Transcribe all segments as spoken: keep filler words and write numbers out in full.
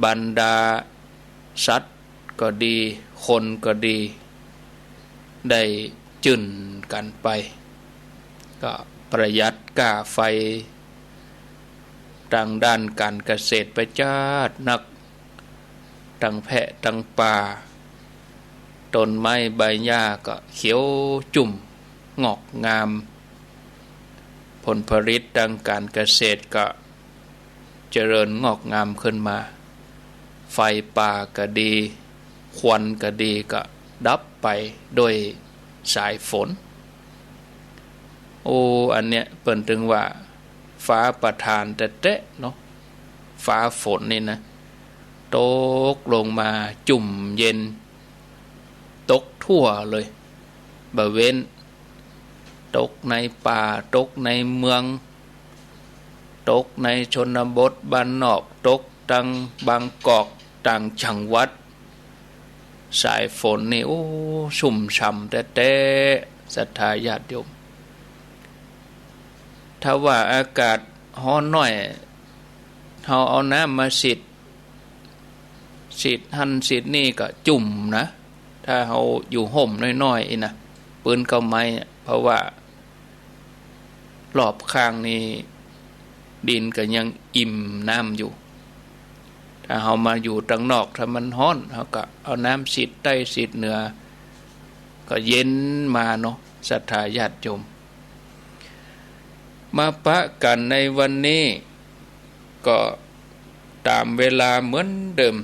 บรรดาสัตว์ก็ดี คนก็ดี ได้จื้นกั๋นไป ก็ประหยัดก้าไฟ ตางด้านก๋านเกษตรไปจ๊าดนัก ตังแพะตังป่า ต้นไม้ใบหญ้าก็เขียวจุ่ม งอกงาม ผลผลิตตางก๋านเกษตรก็เจริญงอกงามขึ้นมา ไฟป่าก็ดี ควันก็ดี ก็ดับไปด้วยสายฝน โอ้ อันเนี้ยเปิ้นตึงว่า ฟ้าประทานแต๊ๆ เนาะ ฟ้าฝนนี่นะ ตกลงมาจุ่มเย็น ตกทั่วเลย บ่เว้น ตกในป่า ตกในเมือง ตกในชนบทบ้านนอก ตกตางบางกอก ต่างจังหวัด สายฝนนี่ โอ้ ชุ่มฉ่ำแต๊ๆ ศรัทธาญาติโยม ถ้าว่าอากาศฮ้อนหน้อย เฮาเอาน้ำมาฉีด ฉีดหั้นฉีดนี่ก็จุ่มนะ ถ้าเฮาอยู่ฮ่มน้อยๆ อี้นะ ปื๊นเก๊าไม้อะ เพราะว่ารอบข้างนี่ดินก็ยังอิ่มน้ำอยู่ ถ้าเฮามาอยู่ตางนอก ถ้ามันฮ้อน เฮาก็เอาน้ำฉีดใต้ฉีดเหนือ ก็เย็นมาเนาะ ศรัทธาญาติโยม มาปะกั๋นในวันนี้ ก็ต๋ามเวลาเหมือนเดิม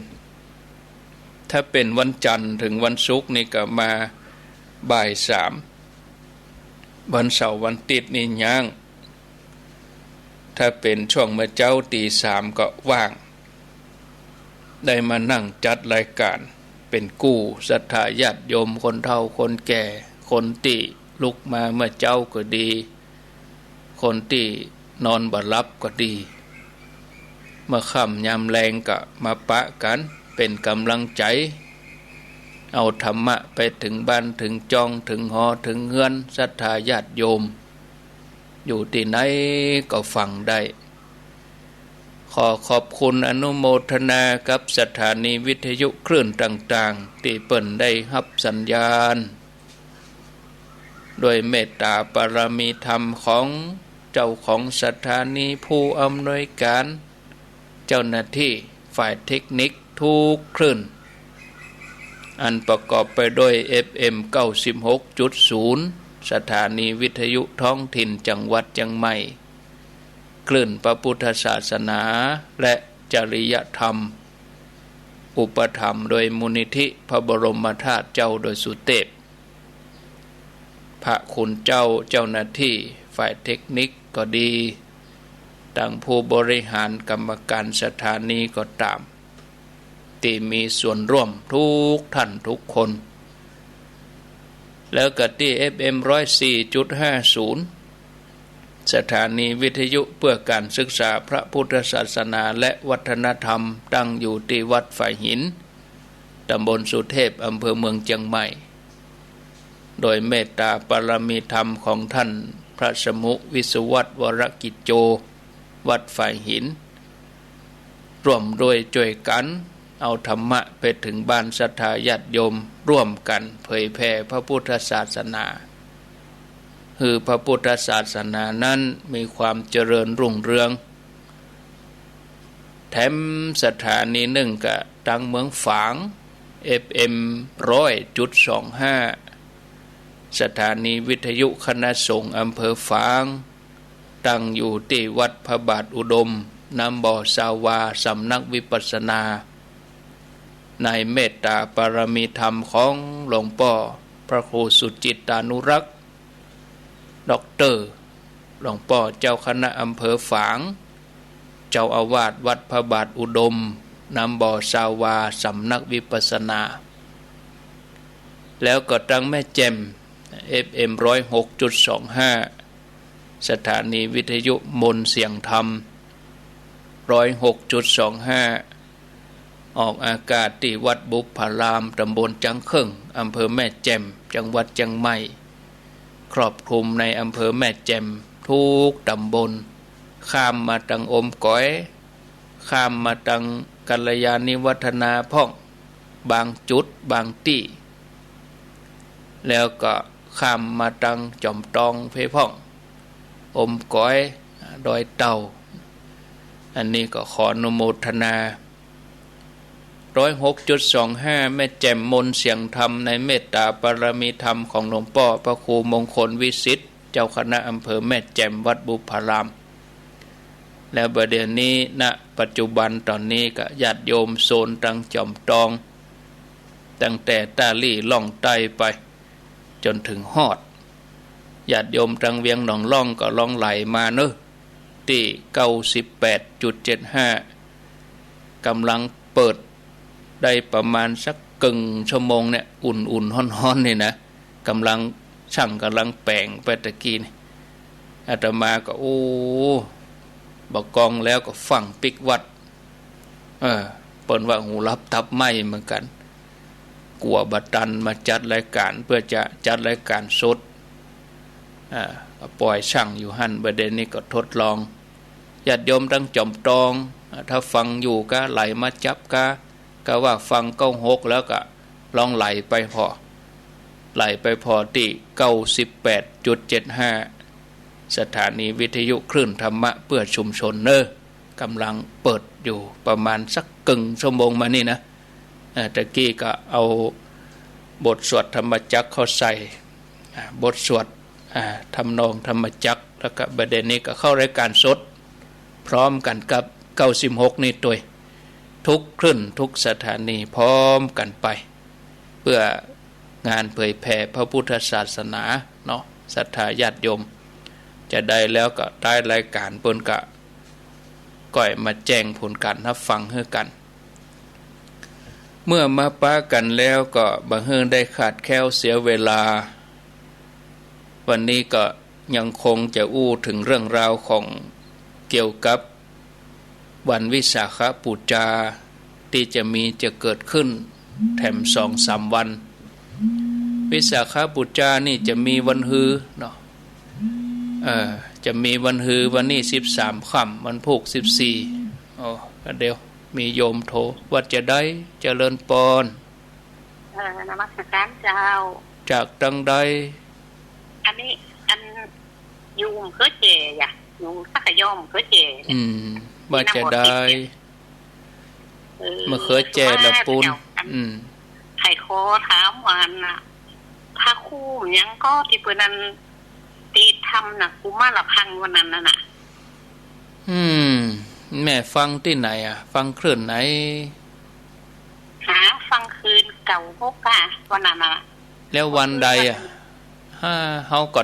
ถ้าเป๋นวันจันทร์เถิงวันศุกร์นี่ก็มาบ่ายสาม วันเสาร์วันติ๊ดนี่ย้าง ถ้าเป๋นช่วงเมื่อเจ๊าตี๋สามก็ว่าง ได้มานั่งจัดรายก๋านเป๋นกู้ ศรัทธาญาติโยม คนเฒ่าคนแก่ คนตี้ลุกมาเมื่อเจ๊าก็ดี คนตี้นอนบ่หลับก็ดี เมื่อค่ำยามแลงก็มาปะกั๋นเป๋นก๋ำลังใจ๋ เอาธรรมะไปเถิงบ้านเถิงจอง เถิงหอเถิงเฮือน ศรัทธาญาติโยม อยู่ตี้ไหนก็ฟังได้ ขอขอบคุณอนุโมทนากับสถานีวิทยุคลื่นต่างๆ ตี้เปิ้นได้ฮับสัญญาณ ด้วยเมตตาบารมีธรรมของเจ้าของสถานี ผู้อำนวยก๋าน เจ้าหน้าตี้ฝ่ายเทคนิคทุกคลื่น อันประกอบไปด้วย เอฟเอ็ม เก้าสิบหกจุดศูนย์ สถานีวิทยุท้องถิ่นจังหวัดเจียงใหม่ คลื่นพระพุทธศาสนาและจริยธรรม อุปถัมภ์โดยมูลนิธิพระบรมธาตุเจ้าดอยสุเตพ พระคุณเจ้า เจ้าหน้าตี้ฝ่ายเทคนิคก็ดี ตังผู้บริหารกรรมก๋านสถานีก็ต๋าม ตี้มีส่วนร่วมทุกท่านทุกคน แล้วก็ตี้ เอฟเอ็ม ร้อยสี่จุดห้าศูนย์ สถานีวิทยุเพื่อการศึกษาพระพุทธศาสนาและวัฒนธรรม ตั้งอยู่ตี้วัดฝายหิน ตำบลสุเทพ อำเภอเมืองเจียงใหม่ โดยเมตตาบารมีธรรมของท่านพระสมุ วิศวัตร วรกิจโจ วัดฝายหิน ร่วมด้วยจ้วยกั๋น เอาธรรมะไปเถิงบ้านศรัทธาญาติโยม ร่วมกั๋นเผยแผ่พระพุทธศาสนา หื้อพระพุทธศาสนานั้นมีความเจริญรุ่งเรือง แถมสถานีนึ่งก็ตังเมืองฝาง เอฟเอ็ม ร้อยจุดสองห้า สถานีวิทยุคณะสงฆ์อำเภอฝาง ตั้งอยู่ตี้วัดพระบาทอุดม น้ำบ่อซาวา สำนักวิปัสสนา ในเมตตาบารมีธรรมของหลวงป้อพระครูสุจิตตานุรักษ์ ด็อกเตอร์ หลวงป้อเจ้าคณะอำเภอฝาง เจ้าอาวาสวัดพระบาทอุดม น้ำบ่อซาวา สำนักวิปัสสนา แล้วก็ตังแม่แจ่ม เอฟเอ็ม ร้อยหกจุดสองห้า สถานีวิทยุมนต์เสียงธรรม ร้อยหกจุดสองห้า ออกอากาศตี้วัดบุพพาราม ตำบลจังเคิ่ง อำเภอแม่แจ่ม จังหวัดเจียงใหม่ ครอบคลุมในอำเภอแม่แจ่มทุกตำบล ข้ามมาตังอมก๋อย ข้ามมาตัง กัลยาณิวัฒนาพ่อง บางจุดบางตี้ แล้วก็ข้ามมาตังจ๋อมตองเพ่พ่อง อมก๋อย ดอยเต่า อันนี้ก็ขออนุโมทนา ร้อยหกจุดสองห้า แม่แจ่มมนต์เสียงธรรมในเมตตาบารมีธรรมของหลวงป้อพระครูมงคลวิสิทธิ์ เจ้าคณะอำเภอแม่แจ่มวัดบุพพาราม แล้วบ่าเดี่ยวนี้ ณ ปัจจุบันต๋อนนี้ก็ญาติโยมโซนตังจ๋อมตอง ตั้งแต่ต้าหลี้ล่องใต้ไป จ๋นเถิงฮอด ญาติโยมตังเวียงหนองล่องก็ลองไหลมาเนาะ ตี้ เก้าสิบแปดจุดเจ็ดห้า ก่ำลังเปิดได้ประมาณสักเกิ่งชั่วโมงเนี่ย อุ่นๆ ฮ้อนๆ นี่นะ ก่ำลัง ช่างก่ำลังแป๋งไปตะกี้นี่ อาตมาก็ โอ้ บ่ากองแล้วก็ฟั่งปิ๊กวัด เออ เปิ้นว่าหูหลับตับไหม้เหมือนกั๋น กั๋วบ่ตันมาจัดรายก๋าน เปื้อจะจัดรายก๋านสด อ่า ก็ป่อยช่างอยู่หั้น บ่าเดี่ยวนี้ก็ทดลอง ญาติโยมตังจ๋อมตอง อ่า ถ้าฟังอยู่ก็ไหลมาจับกา กาว่าฟังเก้าหกแล้วก็ลองไหลไปผ่อ ไหลไปผ่อตี้ เก้าสิบแปดจุดเจ็ดห้า สถานีวิทยุคลื่นธรรมะเพื่อชุมชนเนาะ ก่ำลังเปิดอยู่ประมาณสักเกิ่งชั่วโมงมานี่นะ เอ่อ ตะกี้ก็เอาบทสวดธรรมจักรเข้าใส่ อ่า บทสวด อ่า ทำนองธรรมจักร แล้วก็บ่าเดี่ยวนี้ก็เข้ารายก๋านสด พร้อมกั๋นกับ เก้าสิบหก นี่ตวย ทุกคลื่นทุกสถานีพร้อมกั๋นไป เปื้องานเผยแผ่พระพุทธศาสนาเนาะ ศรัทธาญาติโยม จะใดแล้วก็ท้ายรายก๋านเปิ้นก็ก้อยมาแจ้งผลก๋านฮับฟังหื้อกั๋น เมื่อมาปะกั๋นแล้วก็บ่หื้อได้ขาดแคลนเสียเวลา วันนี้ก็ยังคงจะอู้เถิงเรื่องราวของเกี่ยวกับวันวิสาขบูชาตี้จะมีจะเกิดขึ้นแถมสองสามวัน วิสาขบูชานี่จะมีวันฮือเนาะ เอ่อ จะมีวันฮือวันนี้สิบสามค่ำ วันพูกสิบสี่ โอ้ เดี๋ยวมีโยมโทร ว่าจะใด เจริญปอน เอ่อ นมัสการเจ้า จากตังใด อันนี้ อัน อยู่อำเภอแจ้อะ อยู่สักขะยออำเภอแจ้ อืม ว่าจะใด เออ มะเขือแจ้ละปูน เจ้า อัน อืม ใค่ขอถามว่าอันน่ะ พระครูหยังก็ตี้เปิ้นอัน ตี้ทำน่ะ กุมารพังวันนั้นน่ะนะ อืม แม่ฟังตี้ไหนอะ ฟังคลื่นไหน หาฟังคลื่นเก้าหกอะ วันนั้นน่ะ แล้ววันใดอะ ฮะ เฮาก็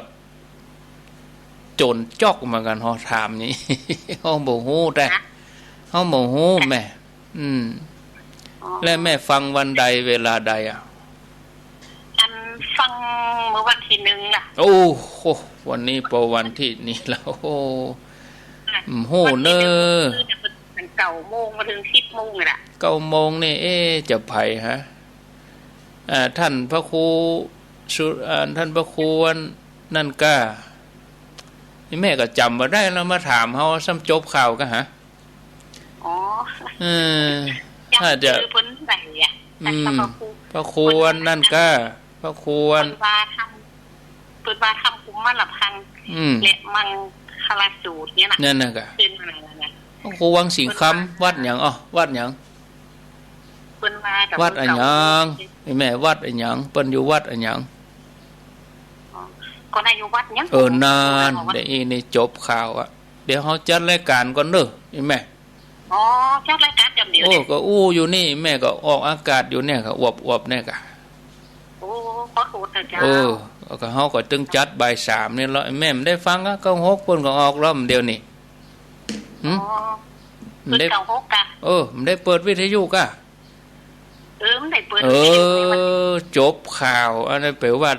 โจรจ๊อกเหมือนกั๋น เฮาถามนี่ เฮาบ่ฮู้แต๊ ฮะ เฮาบ่ฮู้แม่ อืม อ๋อ แล้วแม่ฟังวันใดเวลาใดอะ อันฟังเมื่อวันตี้หนึ่งล่ะ โอ้โห วันนี้ปอวันตี้นี่แล้ว โอ้ น่ะ บ่ฮู้เน่อ วันตี้หนึ่งคือจะเป็นเก้าโมงมาเถิงสิบโมงนี่แหละ เก้าโมงนี่ เอ๊ะ จะใผฮะ อ่า ท่านพระครูสุ อ่า ท่านพระครูอันนั่นก้า นี่แม่ก็จ๋ำบ่ได้แล้ว มาถามเฮาซ้ำจบข่าวก้าฮะ อ๋อ เออ จ๋ำ ถ้าจะ จื้อเปิ้นได้อะ อืม ท่านพระครู พระครูอันนั่นก้า พระครูอัน เปิ้นว่าทำ เปิ้นว่าทำกุมารพัง อืม และมังคลสูตรเนี่ยนะ นั่นน่ะก้า ขึ้นมาแล้วนะ พระครูวังสีคำ วัดหยัง อ้อ วัดหยัง เปิ้นว่าแต่ วัดอะหยัง เปิ้นเก่า ไอ้แม่ วัดอะหยัง เปิ้นอยู่วัดอะหยัง อ๋อ ก็ได้อยู่วัดหยัง เออ นั่น เดี๋ยวอี้นี่จบข่าวอะ เดี๋ยวเฮาจัดรายก๋านก่อนเน่อ ไอ้แม่ อ๋อ จัดรายก๋านจ๋ำเดี๋ยว โอ้ เนี่ย ก็อู้อยู่นี่ แม่ก็ออกอากาศอยู่เนี่ย ก็อวบๆ เนี่ยก้า โอ้ ขอโทษนะเจ้า เออ ก็เฮาก็ตึงจัดบ่ายสามนี่แล้ว ไอ้แม่บ่ได้ฟังอะ เก้าหก เปิ้นก็ออกแล้วเดี๋ยวนี้ หึ อ๋อ บ่ได้ เก้าหกก้า เออ บ่ได้เปิดวิทยุก้า เออ บ่ได้เปิด เออ วิทยุเลยวันนี้ จบข่าว อันนั้นไปวัด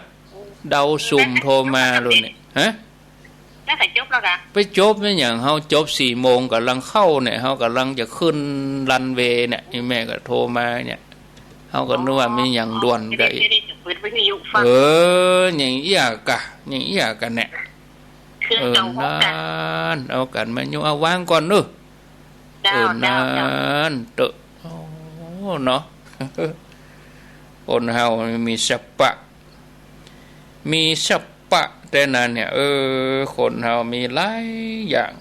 เดาสุ่มโทรมาโลดเนี่ย ฮะ แล้วใค่จบแล้วก้า ไปจบแม่นหยัง เฮาจบสี่โมงก่ำลังเข้าเนี่ย เฮากำลังจะขึ้นรันเวย์เนี่ย ไอ้แม่ก็โทรมาเนี่ย เฮาก็นึกว่าแม่นหยังด่วนก้า เดี๋ยวๆๆ เปิดวิทยุฟัง เออ หยังอี้ก้า หยังอี้ก้าเนี่ย คือ เออ เก้าหกก้า นั่น เอากั๋นมาอยู่ เอาวางก่อนเน่อ เจ้า เออ เจ้า เจ้า นั่นเต๊อะ เนาะ คนเฮามีสะปะ มีสะปะแต๊นั้นเนี่ย เออ คนเฮามีหลายอย่าง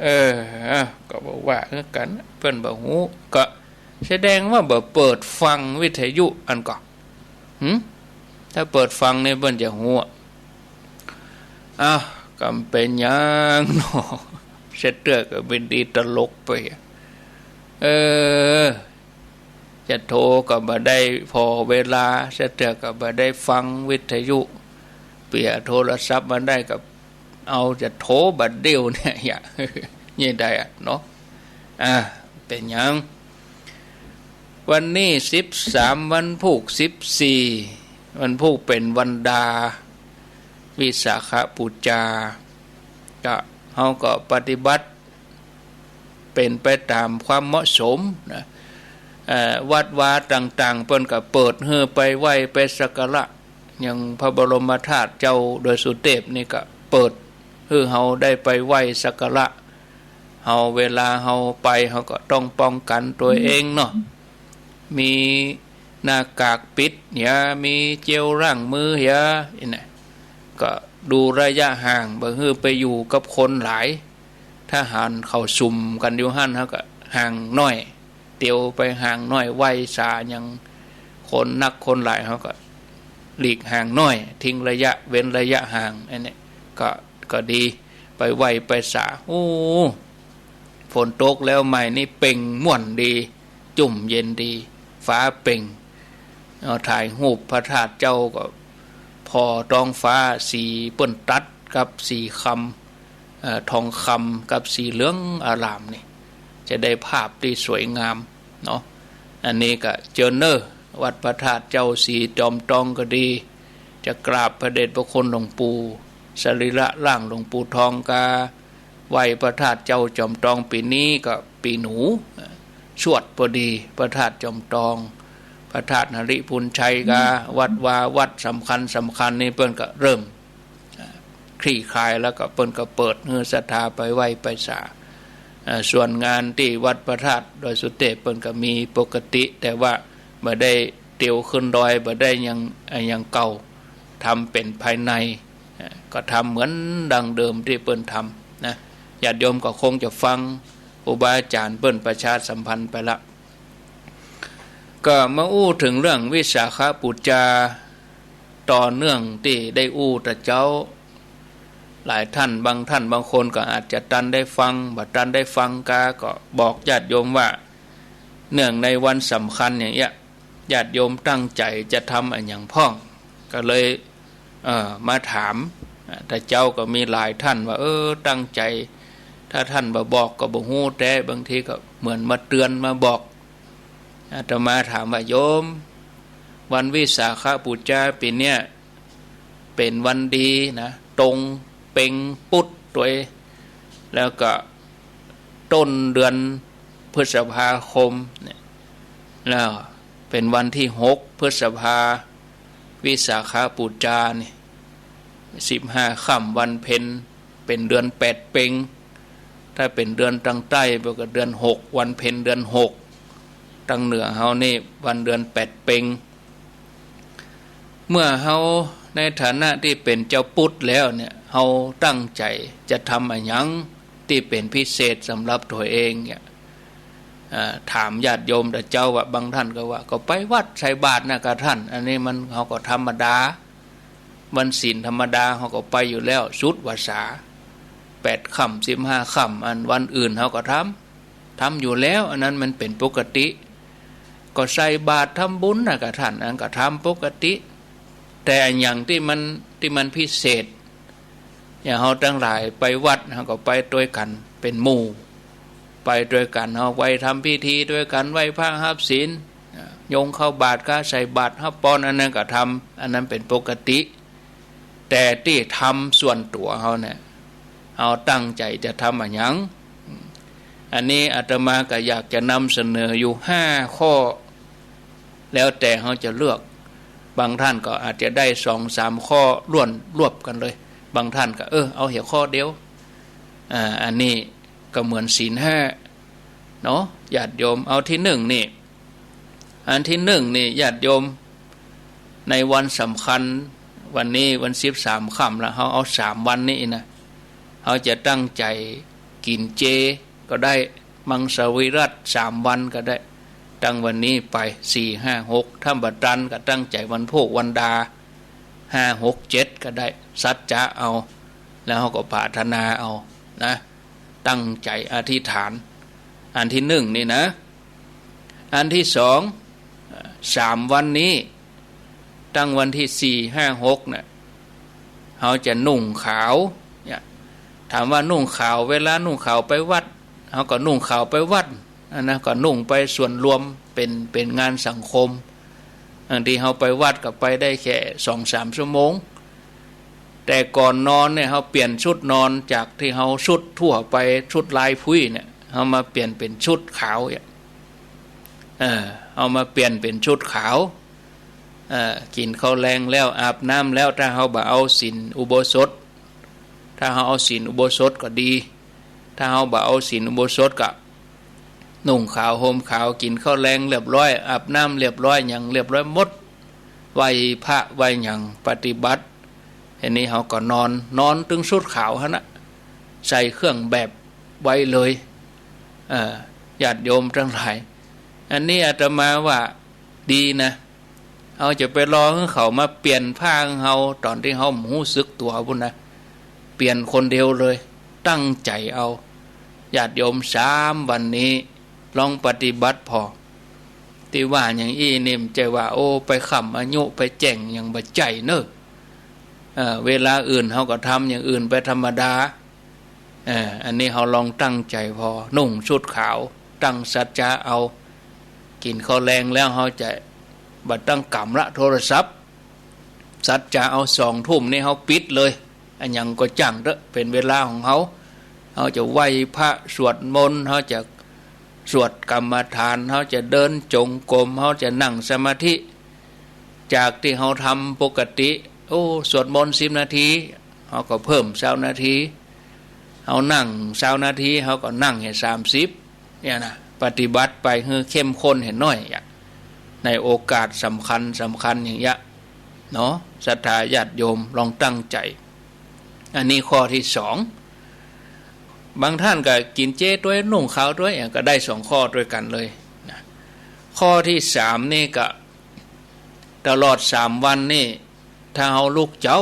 เออ อ่ะ ก็บ่ว่ากั๋น เปิ้นบ่ฮู้ ก็แสดงว่าบ่เปิดฟังวิทยุอันก่อ หึ ถ้าเปิดฟังนี่เปิ้นจะฮู้ อ้าว ก็บ่เป๋นหยังเนาะ เสียเตื้อก็เป๋นดีตลกไป เออ จะโทรก็บ่ได้ผ่อเวลา เสียเตื้อก็บ่ได้ฟังวิทยุ เปียโทรศัพท์มาได้ก็เอาจะโทรบัดเดี่ยวเนี่ย อย่า นี่ได้อะเนาะ อ่า เป๋นหยัง วันนี้สิบสาม วันพูกสิบสี่ วันพูกเป๋นวันดา วิสาขบูชา ก็ เฮาก็ปฏิบัติ เป๋นไปต๋ามความเหมาะสมนะ เอ่อ วัดวาต่างๆ เปิ้นก็เปิดหื้อไปไหว้ไปสักการะ อย่างพระบรมธาตุเจ้าดอยสุเทพนี่ก็เปิดหื้อเฮาได้ไปไหว้สักการะ เฮาเวลาเฮาไปเฮาก็ต้องป้องกั๋นตั๋วเองเนาะ มีหน้ากากปิดเหีย มีเจลล้างมือเหีย อันนี้ก็ดูระยะห่าง บ่หื้อไปอยู่กับคนหลาย ถ้าหันเขาสุมกั๋นอยู่หั้น เฮาก็ห่างหน้อย เตียวไปห่างหน้อย ไหว้สาอย่างคนนักคนหลาย เฮาก็หลีกห่างหน้อย ทิ้งระยะ เว้นระยะห่าง อันนี้ก็ ก็ดี ไปไหว้ไปสา โอ้ ฝนตกแล้วใหม่นี่เป่งม่วนดี จุ่มเย็นดี ฟ้าเป่ง เอาถ่ายรูปพระธาตุเจ้าก็ ผ่อท้องฟ้าสีเปิ้นตัดกับสีคำ เอ่อ ทองคำกับสีเหลืองอารามนี่ จะได้ภาพตี้สวยงามเนาะ อันนี้ก็เจิญเน่อ วัดพระธาตุเจ้าสีจอมทองก็ดี จะกราบพระเดชพระคุณหลวงปู่ สรีระร่างหลวงปู่ทองกา ไหว้พระธาตุเจ้าจอมทองปี๋นี้ก็ปี๋หนู สวดพอดีพระธาตุจอมทอง พระธาตุหริภุญชัยกา วัดวาวัดสำคัญสำคัญนี่เปิ้นก็เริ่ม อ่า คลี่คลายแล้วก็เปิ้นก็เปิดหื้อศรัทธาไปไหว้ไปสา อ่า ส่วนงานตี้วัดพระธาตุดอยสุเทพเปิ้นก็มีปกติ แต่ว่าบ่ได้เตียวขึ้นดอย บ่ได้อย่าง อ่า อย่างเก่า ทำเป๋นภายใน อ่า ก็ทำเหมือนดั้งเดิมตี้เปิ้นทำนะ ญาติโยมก็คงจะฟังครูบาอาจ๋ารย์เปิ้นประชาสัมพันธ์ไปละ ก็มาอู้เถิงเรื่องวิสาขบูชา ต่อเนื่องตี้ได้อู้ตะเจ๊า หลายท่าน บางท่านบางคนก็อาจจะตันได้ฟัง บ่ตันได้ฟังกา ก็บอกญาติโยมว่า เนื่องในวันสำคัญอย่างเนี้ย ญาติโยมตั้งใจ๋จะทำอะหยังพ่อง ก็เลย เอ่อ มาถาม อ่า ตะเจ๊าก็มีหลายท่านว่า เออ ตั้งใจ๋ ถ้าท่านบ่บอกก็บ่ฮู้แต๊ บางทีก็เหมือนมาเตือนมาบอก อาตมาถามว่า โยม วันวิสาขบูชาปี๋เนี้ย เป๋นวันดีนะ ตรงเป๋งปุ๊ดตวย แล้วก็ต้นเดือนพฤษภาคมเนี่ย แล้วเป๋นวันตี้หกพฤษภา วิสาขบูชานี่ สิบห้าค่ำวันเพ็ญ เป๋นเดือนแปดเป๋ง ถ้าเป๋นเดือนตางใต้เปิ้นก็เดือนหก วันเพ็ญเดือนหก ตางเหนือเฮานี่วันเดือนแปดเป๋ง เมื่อเฮาในฐานะตี้เป๋นจาวพุทธแล้วเนี่ย เฮาตั้งใจ๋จะทำอะหยังตี้เป๋นพิเศษสำหรับตั๋วเองเนี่ย อ่า ถามญาติโยมตะเจ๊าว่า บางท่านก็ว่า ก็ไปวัดใส่บาตรนะกาต้าน อันนี้มัน เฮาก็ธรรมดา วันศีลธรรมดาเฮาก็ไปอยู่แล้ว สุดวาสา แปดค่ำ สิบห้าค่ำ อันวันอื่นเฮาก็ทำ ทำอยู่แล้ว อันนั้นมันเป๋นปกติ ก็ใส่บาตรทำบุญนะกาต้าน อันก็ทำปกติ แต่อะหยังตี้มัน ตี้มันพิเศษ อย่างเฮาตังหลายไปวัด เฮาก็ไปตวยกั๋นเป๋นหมู่ ไปตวยกั๋น เฮาไปทำพิธีตวยกั๋น ไหว้พระฮับศีล อ่า โยมเข้าบาตรกา ใส่บาตรฮับปอน อันนั้นก็ทำ อันนั้นเป๋นปกติ แต่ตี้ทำส่วนตั๋วเฮาเนี่ย เฮาตั้งใจ๋จะทำอะหยัง อันนี้อาตมาก็อยากจะนำเสนออยู่ห้าข้อ แล้วแต่เฮาจะเลือก บางท่านก็อาจจะได้สองสามข้อล้วนรวบกั๋นเลย บางท่านก็ เออ เอาเหียข้อเดียว อ่า อันนี้ก็เหมือนศีลห้าเนาะ ญาติโยม เอาตี้นึ่งนี่ อันตี้นึ่งนี่ญาติโยม ในวันสำคัญ วันนี้วันสิบสามค่ำละ เฮาเอาสามวันนี้นะ เฮาจะตั้งใจ๋กิ๋นเจก็ได้ มังสวิรัติสามวันก็ได้ ตั้งวันนี้ไป สี่ ห้า หก ถ้าบ่ตันก็ตั้งใจ๋วันพูกวันดา ห้า หก เจ็ด ก็ได้ สัจจะเอา แล้วเฮาก็ปรารถนาเอานะ ตั้งใจ๋อธิษฐาน อันตี้นึ่งนี่นะ อันตี้สอง สามวันนี้ ตั้งวันตี้สี่ ห้า หก น่ะ เฮาจะนุ่งขาว เนี่ย ถามว่านุ่งขาว เวลานุ่งขาวไปวัด เฮาก็นุ่งขาวไปวัด อันนั้นก็นุ่งไปส่วนรวม เป๋น เป๋นงานสังคม บางทีเฮาไปวัดก็ไปได้แค่สองสามชั่วโมง แต่ก่อนนอนเนี่ย เฮาเปลี่ยนชุดนอน จากตี้เฮาชุดทั่วไป ชุดลายพุ้ยเนี่ย เฮามาเปลี่ยนเป๋นชุดขาวเนี่ย เออ เฮามาเปลี่ยนเป๋นชุดขาว เออ กิ๋นข้าวแลงแล้ว อาบน้ำแล้ว ถ้าเฮาบ่เอาศีลอุโบสถ ถ้าเฮาเอาศีลอุโบสถก็ดี ถ้าเฮาบ่เอาศีลอุโบสถก็ นุ่งขาวห่มขาว กิ๋นข้าวแลงเรียบร้อย อาบน้ำเรียบร้อย หยังเรียบร้อยหมด ไหว้พระไหว้หยังปฏิบัติ อันนี้เฮาก็นอน นอนตึงชุดขาวหั้นนะ ใส่เครื่องแบบไว้เลย เอ่อ ญาติโยมตังหลาย อันนี้อาตมาว่าดีนะ เฮาจะไปรอหื้อเขามาเปลี่ยนผ้าหื้อเฮา ต๋อนตี้เฮาบ่ฮู้สึกตั๋วปู้นนะ เปลี่ยนคนเดียวเลย ตั้งใจ๋เอา ญาติโยม สามวันนี้ ลองปฏิบัติผ่อ ตี้ว่าอย่างอี้นี่ บ่ใจ้ว่า โอ้ ไปค้ำอายุ ไปแจ้งหยัง บ่ใจ้เน่อ เอ่อ เวลาอื่นเฮาก็ทำอย่างอื่นไปธรรมดา เอ่อ อันนี้เฮาลองตั้งใจ๋ผ่อ นุ่งชุดขาว ตั้งสัจจะเอา กิ๋นข้าวแลงแล้วเฮาจะบ่ตั้งก๋ำละโทรศัพท์ สัจจะเอา สองทุ่มนี่เฮาปิดเลย อะหยังก็จ้างเต๊อะ เป๋นเวลาของเฮา เฮาจะไหว้พระสวดมนต์ เฮาจะสวดกรรมฐาน เฮาจะเดินจงกรม เฮาจะนั่งสมาธิ จากตี้เฮาทำปกติ โอ้ สวดมนต์สิบนาที เฮาก็เพิ่มซาวนาที เฮานั่งซาวนาที เฮาก็นั่งหื้อสามสิบ เนี่ยนะ ปฏิบัติไปหื้อเข้มข้นหื้อหน้อยอะ ในโอกาสสำคัญสำคัญอย่างเงี้ยเนาะ ศรัทธาญาติโยมลองตั้งใจ๋ อันนี้ข้อตี้สอง บางต้านก็กิ๋นเจตวย นุ่งขาวตวย ก็ได้สองข้อตวยกั๋นเลยนะ ข้อตี้สามนี่ก็ ตลอดสามวันนี่ ถ้าเฮาลุกเจ๊า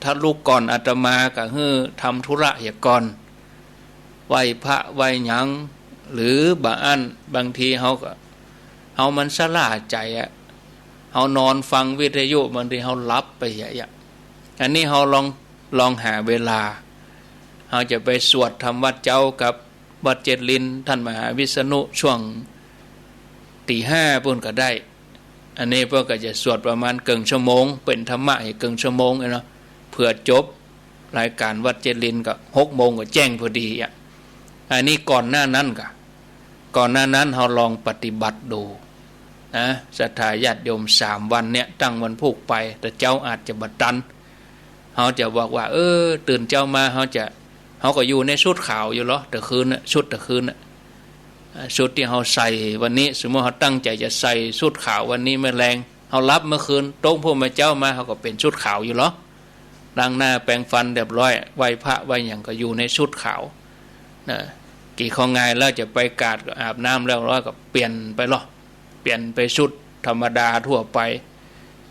ถ้าลุกก่อนอาตมาก็หื้อทำธุระเหียก่อน ไหว้พระไหว้หยัง หรือบ่อั้นบางทีเฮาก็ เฮามันสะหล้าใจ๋อะ เฮานอนฟังวิทยุ บางทีเฮาหลับไปเหียอะ อันนี้เฮาลอง ลองหาเวลา เฮาจะไปสวดทำวัตรเจ๊ากับวัตรเจ็ดลิ้นต้านมหาวิษณุ ช่วงตีห้าปู้นก็ได้ อันนี้เปิ้นก็จะสวดประมาณเกิ่งชั่วโมง เป๋นธรรมะหื้อเกิ่งชั่วโมงเนาะ เผื่อจบรายก๋านวัตรเจ็ดลิ้นก็หกโมงก็แจ้งพอดีอะ อันนี้ก่อนหน้านั้นก็ ก่อนหน้านั้นเฮาลองปฏิบัติดูนะ ศรัทธาญาติโยม สามวันเนี่ย ตั้งวันพูกไป แต่เจ๊าอาจจะบ่ตัน เฮาจะบอกว่า เออ ตื่นเจ๊ามา เฮาจะ เฮาก็อยู่ในชุดขาวอยู่ลอ แต่คืนน่ะ ชุดแต่คืนน่ะ อ่า ชุดตี้เฮาใส่วันนี้ สมมุติเฮาตั้งใจ๋จะใส่ชุดขาววันนี้เมื่อแลง เฮาหลับเมื่อคืน ตกพู้นมาเจ๊ามา เฮาก็เป๋นชุดขาวอยู่ลอ ล้างหน้าแปรงฟันเรียบร้อย ไหว้พระไหว้หยังก็อยู่ในชุดขาวนะ กิ๋นข้าวงายแล้วจะไปกาดก็อาบน้ำเรียบร้อยก็เปลี่ยนไปลอ เปลี่ยนไปชุดธรรมดาทั่วไป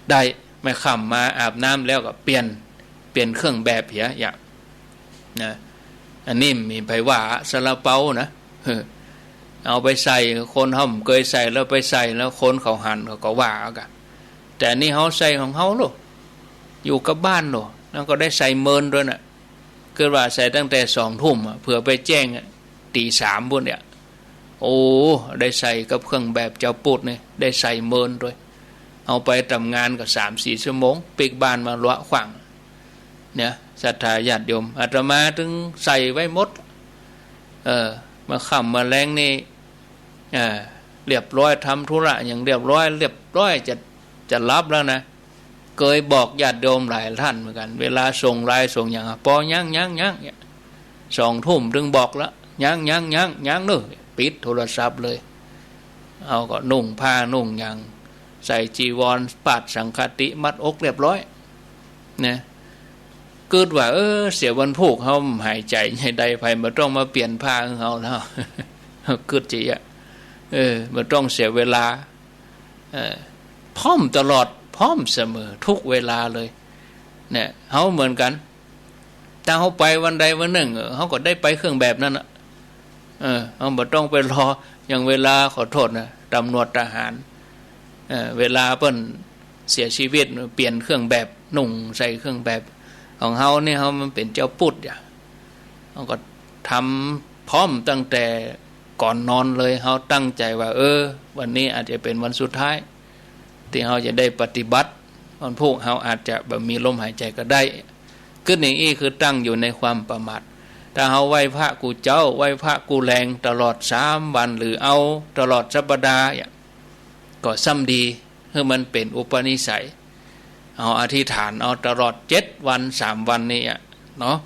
ได้ แม่ค่ำมาอาบน้ำแล้วก็เปลี่ยน เปลี่ยนเครื่องแบบเหียอะนะ อันนี้บ่มีใผว่าซาลาเปานะ เออ เอาไปใส่ คนเฮาบ่เกยใส่แล้วไปใส่แล้วคนเขาหันเขาก็ว่าเอากะ แต่อันนี้เฮาใส่ของเฮาโลด อยู่กับบ้านโลด แล้วก็ได้ใส่เมินตวยน่ะ กึ๊ดว่าใส่ตั้งแต่สองทุ่มอะ เผื่อไปแจ้งอะ ตีสามปู้นเนี่ย โอ้ ได้ใส่กับเครื่องแบบเจ้าปุดนี่ ได้ใส่เมินตวย เอาไปต๋ามงานก็สามสี่ชั่วโมง ปิ๊กบ้านมาลัวขว้าง เนี่ย ศรัทธาญาติโยม อาตมาตึงใส่ไว้หมด เออ มาค่ำมาแลงนี่ เออ เรียบร้อย ทำธุระหยังเรียบร้อย เรียบร้อย จะ จะหลับแล้วนะ เกยบอกญาติโยมหลายต้านเหมือนกั๋น เวลาส่งไลน์ส่งหยังอะ ปอยัง ยัง ยัง เนี่ย สองทุ่มตึงบอกละ ยัง ยัง ยัง ยังเน่อ ปิดโทรศัพท์เลย เฮาก็นุ่งผ้านุ่งหยัง ใส่จีวร ปาดสังฆาติ มัดอกเรียบร้อย นะ กึ๊ดว่า เออ เสียวันพูกเฮาหายใจ๋ใหญ่ใด ใผบ่ต้องมาเปลี่ยนผ้าหื้อเฮาแล้ว กึ๊ดจะเยียะ เออ บ่ต้องเสียเวลา เออ พร้อมตลอด พร้อมเสมอ ทุกเวลาเลย เนี่ย เฮาเหมือนกั๋น ถ้าเฮาไปวันใดวันนึ่ง เออ เฮาก็ได้ไปเครื่องแบบนั้นน่ะ เออ เฮาบ่ต้องไปรอ อย่างเวลา ขอโต้ษนะ ต๋ำรวจทหาร เออ เวลาเปิ้นเสียจีวิต เปลี่ยนเครื่องแบบ นุ่งใส่เครื่องแบบ ของเฮานี่ เฮามันเป๋นจาวปุทธอะ เฮาก็ทำพร้อมตั้งแต่ก่อนนอนเลย เฮาตั้งใจ๋ว่า เออ วันนี้อาจจะเป๋นวันสุดท้าย ตี้เฮาจะได้ปฏิบัติ วันพูกเฮาอาจจะบ่มีลมหายใจ๋ก็ได้ กึ๊ดอย่างอี้คือตั้งอยู่ในความประมาท ถ้าเฮาไหว้พระกู้เจ๊า ไหว้พระกู้แลงตลอดสามวัน หรือเอาตลอดสัปดาห์เนี่ย ก็ซ้ำดี หื้อมันเป๋นอุปนิสัย เฮาอธิษฐานเอาตลอดเจ็ดวัน สามวันนี่อะเนาะ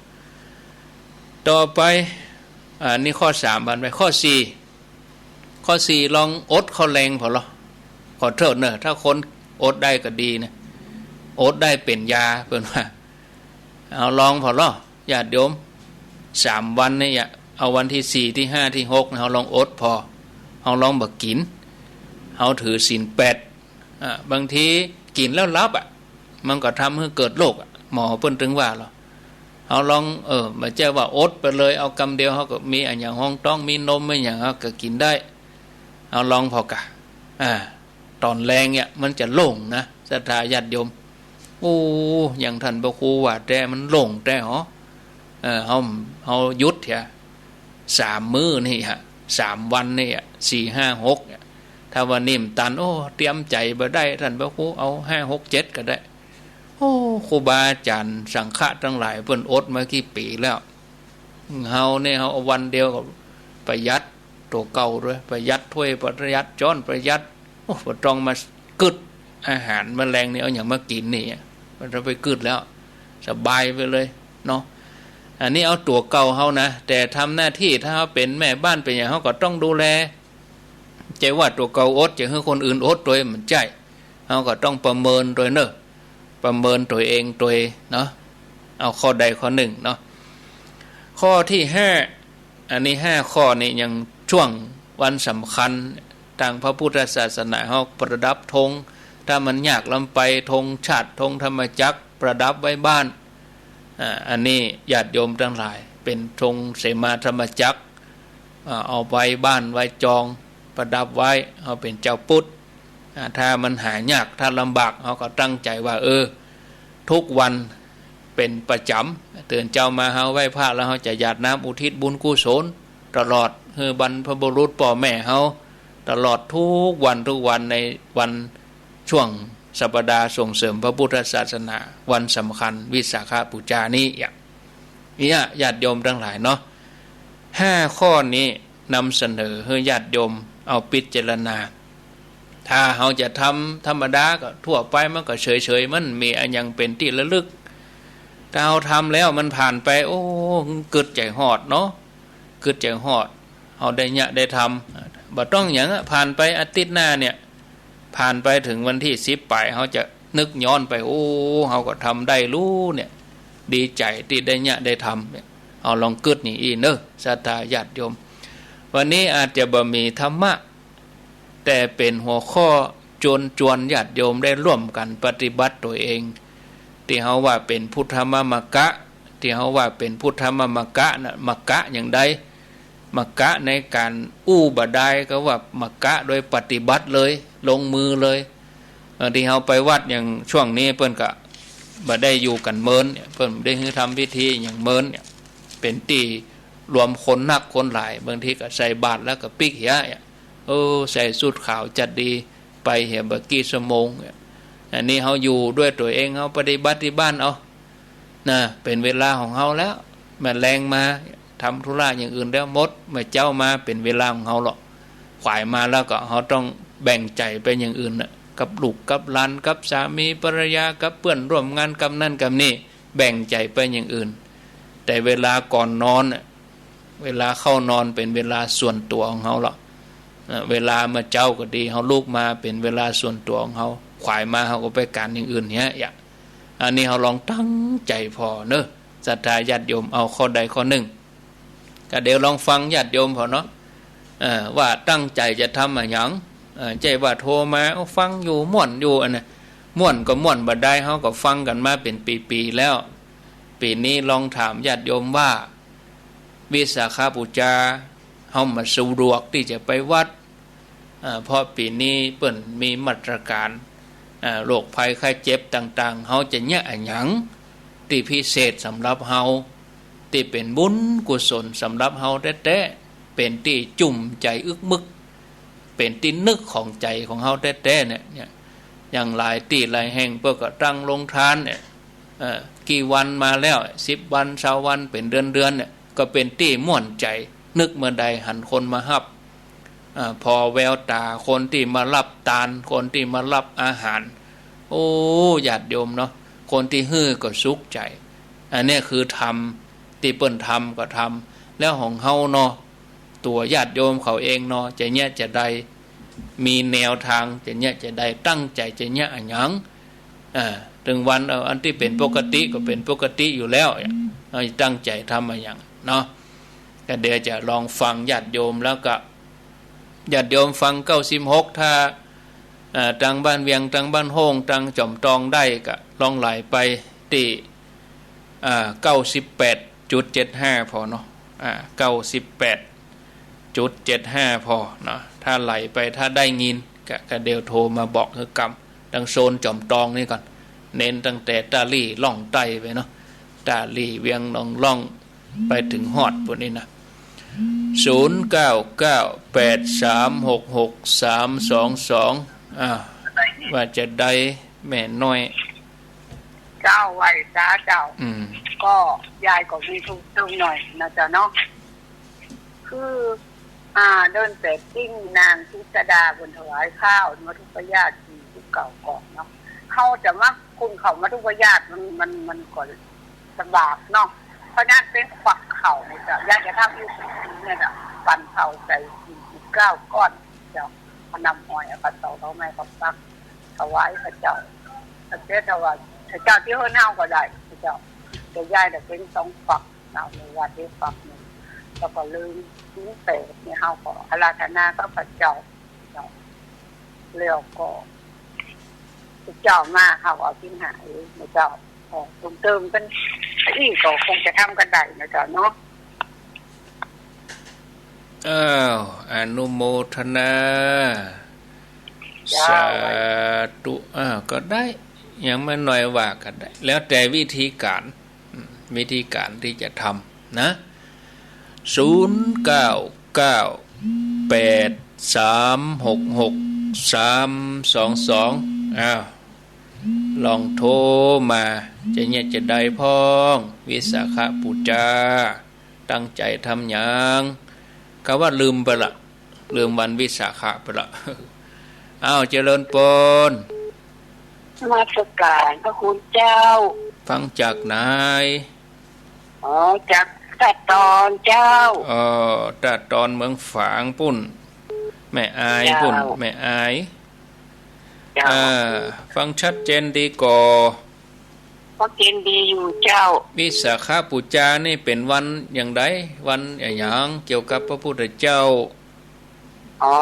ต่อไป อ่า นี่ข้อสามผ่านไป ข้อสี่ ข้อสี่ ลองอดข้าวแลงผ่อลอ ขอโต้ษเน่อ ถ้าคนอดได้ก็ดีนะ อดได้เป๋นยา เปิ้นว่า เอาลองผ่อลอ ญาติโยม สามวันนี่อะ เอาวันตี้สี่ ตี้ห้า ตี้หก เฮาลองอดผ่อ เฮาลองบ่กิ๋น เฮาถือศีลแปด อ่า บางทีกิ๋นแล้วหลับอะ มันก็ทำหื้อเกิดโรคอะ หมอเปิ้นตึงว่าลอ เฮาลอง เออ บ่ใจ้ว่าอดไปเลย เอากำเดียว เฮาก็มีอะหยังฮองต๊อง มีนม มีหยัง เฮาก็กิ๋นได้ เฮาลองผ่อกะ อ่า ต๋อนแลงเนี่ย มันจะโล่งนะ ศรัทธาญาติโยม โอ้ อย่างต้านพระครูว่าแต๊ มันโล่งแต๊หอ เออ เฮา เฮาหยุดเหีย สามมื้อนี่ฮะ สามวันนี่อะ สี่ ห้า หก เนี่ย ถ้าว่านี่มันตัน โอ้ เตรียมใจ๋บ่ได้ ต้านพระครู เอา ห้า หก เจ็ด ก็ได้ โอ้ ครูบาอาจ๋ารย์สังฆะตังหลาย เปิ้นอดมากี่ปี๋แล้ว เฮาเนี่ย เฮาเอาวันเดียวก็ประหยัดตั๋วเก่าตวย ประหยัดถ้วย ประหยัดจ๊อน ประหยัด โอ้ บ่ต้องมากึ๊ด อาหารแมลงนี่ เอาหยังมากิ๋นนี่ บ่ต้องไปกึ๊ดแล้ว สบายไปเลยเนาะ อันนี้เอาตั๋วเก่าเฮานะ แต่ทำหน้าตี้ ถ้าเฮาเป๋นแม่บ้านเป๋นหยัง เฮาก็ต้องดูแล ใจ้ว่าตั๋วเก่าอด จะหื้อคนอื่นอดตวย บ่ใจ้ เฮาก็ต้องประเมินตวยเน่อ ประเมินตั๋วเองตวยเนาะ เอาข้อใดข้อนึ่งเนาะ ข้อตี้ห้า อันนี้ห้าข้อนี้ยังช่วงวันสำคัญ ตางพระพุทธศาสนาเฮาประดับธง ถ้ามันยากล้ำไป ธงชาติ ธงธรรมจักร ประดับไว้บ้าน อ่า อันนี้ญาติโยมตังหลาย เป๋นธงเสมาธรรมจักร อ่า เอาไว้บ้านไว้จอง ประดับไว้ เฮาเป๋นจาวปุทธ อ่า ถ้ามันหายาก ถ้าลำบาก เฮาก็ตั้งใจ๋ว่า เออ ทุกวันเป๋นประจ๋ำ ตื่นเจ๊ามาเฮาไหว้พระแล้ว เฮาจะหยาดน้ำอุทิศบุญกุศล ตลอด หื้อบรรพบุรุษป้อแม่เฮา ตลอดทุกวันทุกวัน ในวันช่วงสัปดาห์ส่งเสริมพระพุทธศาสนา วันสำคัญวิสาขบูชานี้ อย่างเนี้ย ญาติโยมตังหลายเนาะ ห้าข้อนี้นำเสนอหื้อญาติโยมเอาพิจารณา ถ้าเฮาจะทำธรรมดาก็ทั่วไป มันก็เฉยๆ มันมีอะหยังเป๋นตี้ระลึก ถ้าเฮาทำแล้วมันผ่านไป โอ้ กึ๊ดใจ๋ฮอดเนาะ กึ๊ดใจ๋ฮอด เฮาได้เยียะได้ทำ บ่ต้องหยังอะ ผ่านไปอาทิตย์หน้าเนี่ย ผ่านไปเถิงวันตี้สิบป๋าย เฮาจะนึกย้อนไป โอ้ เฮาก็ทำได้ลู้เนี่ย ดีใจ๋ตี้ได้เยียะได้ทำเนี่ย เอาลองกึ๊ดอย่างอี้เน่อ ศรัทธาญาติโยม วันนี้อาจจะบ่มีธรรมะ แต่เป๋นหัวข้อจวนๆ ญาติโยมได้ร่วมกั๋นปฏิบัติตั๋วเอง ตี้เฮาว่าเป๋นพุทธมมกะ ตี้เฮาว่าเป๋นพุทธมมกะน่ะ มกะอย่างใด มกะในก๋านอู้บ่ดาย ก็ว่ามกะโดยปฏิบัติเลย ลงมือเลย เออ ตี้เฮาไปวัดอย่างช่วงนี้ เปิ้นก็บ่ได้อยู่กั๋นเมินเนี่ย เปิ้นบ่ได้หื้อทำพิธีอย่างเมินเนี่ย เป๋นตี้รวมคนนักคนหลาย บางทีก็ใส่บาตรแล้วก็ปิ๊กเหียเนี่ย เออ ใส่สูทขาวจัดดี ไปเหียบ่กี่ชั่วโมงเนี่ย อันนี้เฮาอยู่ด้วยตั๋วเอง เฮาปฏิบัติตี้บ้านเอา นะ เป๋นเวลาของเฮาแล้ว แม่แลงมาทำธุระอย่างอื่นแล้วหมด แม่เจ๊ามาเป๋นเวลาของเฮาลอ ขวายมาแล้วก็เฮาต้องแบ่งใจ๋ไปอย่างอื่นน่ะ กับลูกกับหลาน กับสามีภรรยา กับเปื้อนร่วมงาน กับนั่นกับนี่ แบ่งใจ๋ไปอย่างอื่น แต่เวลาก่อนนอนน่ะ เวลาเข้านอนเป๋นเวลาส่วนตั๋วของเฮาลอ เอ่อ เวลาเมื่อเจ๊าก็ดี เฮาลุกมาเป๋นเวลาส่วนตั๋วของเฮา ขวายมาเฮาก็ไปก๋านอย่างอื่นเหีย อย่าง อันนี้เฮาลองตั้งใจ๋ผ่อเนาะ ศรัทธาญาติโยม เอาข้อใดข้อนึ่ง ก็เดี๋ยวลองฟังญาติโยมผ่อเนาะ เอ่อ ว่าตั้งใจ๋จะทำอะหยัง เอ่อ ใจ้ว่าโทรมา เอาฟังอยู่ ม่วนอยู่ อันนั้น ม่วนก็ม่วนบ่ดาย เฮาก็ฟังกั๋นมาเป๋นปี๋ๆ แล้ว ปี๋นี้ลองถามญาติโยมว่า วิสาขบูชา เฮาบ่สะดวกตี้จะไปวัด เอ่อ เพราะปี๋นี้เปิ้นมีมาตรก๋าน เอ่อ โรคภัยไข้เจ็บต่างๆ เฮาจะเยียะอะหยังตี้พิเศษสำหรับเฮา ตี้เป๋นบุญกุศลสำหรับเฮาแต๊ๆ เป๋นตี้จุ่มใจ๋อึกมึก เป๋นตี้นึกของใจ๋ของเฮาแต๊ๆ เนี่ย เนี่ย อย่างหลายตี้หลายแห่งเปิ้นก็ตั้งโฮงตานเนี่ย เอ่อ กี่วันมาแล้ว สิบวัน ซาววัน เป๋นเดือนๆ เนี่ย ก็เป๋นตี้ม่วนใจ๋ นึกเมื่อใดหันคนมาฮับ อ่า ผ่อแววต๋าคนตี้มาฮับตาน คนตี้มาฮับอาหาร โอ้ ญาติโยมเนาะ คนตี้หื้อก็สุขใจ๋ อันเนี้ยคือธรรม ตี้เปิ้นทำก็ทำ แล้วของเฮาเนาะ ตั๋วญาติโยมเขาเองเนาะ จะเยียะจะใด มีแนวตางจะเยียะจะใด ตั้งใจ๋จะเยียะอะหยัง อ่า ตึงวัน เอ่อ อันตี้เป๋นปกติก็เป๋นปกติอยู่แล้ว เอ่อ ตั้งใจ๋ทำอะหยังเนาะ ก็เดี๋ยวจะลองฟังญาติโยม แล้วก็ญาติโยมฟังเก้าสิบหก ถ้า อ่า ตางบ้านเวียง ตางบ้านโฮ่ง ตางจ๋อมตองได้ก็ลองไหลไปตี้ อ่า เก้าสิบแปดจุดเจ็ดห้า ผ่อเนาะ อ่า เก้าสิบแปดจุดเจ็ดห้า ผ่อเนาะ ถ้าไหลไป ถ้าได้ยินก็ ก็เดี๋ยวโทรมาบอกหื้อกำ ตางโซนจ๋อมตองนี่ก่อน เน้นตั้งแต่ต้าหลี้ล่องใต้ไปเนาะ ต้าหลี้ เวียงหนองล่อง ไปเถิงฮอดปู๊นนี่นะ ศูนย์เก้าเก้าแปดสามหกหกสามสองสอง อ้าว ว่าจะใดแม่น้อย เจ้า ไหว้สาเจ้า อืม ก็ยายก็มีตุ๊กตึงหน่อยนะเจ้าเนาะ คือ อ่า เดินแปดปิ้งนางพิสดาบนถวายข้าวมัทุปายาตสี่สิบเก้าก่อนเนาะ เฮาจะมาคุณเขามัทุปายาตมัน มัน มันก็ลำบากเนาะ เพราะนั้นเป๋นควักข้าวเนี่ยเจ้า ยายจะทำอยู่สี่ปีเนี่ยเจ้า ปั่นข้าวใส่สี่สิบเก้าก้อนเจ้า เอาน้ำอ้อย เอาข้าวตอก เอาไม้ เอาปัก ถวายพระเจ้า พระเจ้าถวาย พระเจ้าตี้เฮือนเฮาก็ได้ พระเจ้า แต่ยายน่ะเป๋นสองฝัก เอาในวัดได้ฝักนึ่ง แล้วก็ลืมศีลแปดเนี่ย เฮาก็อาราธนากับพระเจ้า เจ้า แล้วก็พระเจ้ามา เฮาก็เอาศีลห้าเองนะเจ้า ก็เติมๆ กั๋น อี้ก็คงจะทำกั๋นได้นะเจ้าเนาะ อ้าว อนุโมทนา เจ้า สาธุ อ้าว ก็ได้ อย่างแม่น้อยว่าก็ได้ แล้วแต่วิธีก๋าน อืม วิธีก๋านตี้จะทำนะ ศูนย์เก้าเก้าแปดสามหกหกสามสองสอง อ้าว ลองโทรมา จะเยียะจะใดพ่อง วิสาขบูชา ตั้งใจ๋ทำหยัง กาว่าลืมไปละ ลืมวันวิสาขะไปละ อ้าว เจริญปอน นมัสก๋านพระคุณเจ้า ฟังจากไหน อ๋อ จากตาดตอนเจ้า อ๋อ ตาดตอนเมืองฝางปู๊น แม่อายปู๊น เจ้า แม่อาย เจ้า อ่า ฟังชัดเจนดีก่อ ก็เจนดีอยู่เจ้า วิสาขบูชานี่เป๋นวันอย่างใด วันอะหยังเกี่ยวกับพระพุทธเจ้า อ๋อ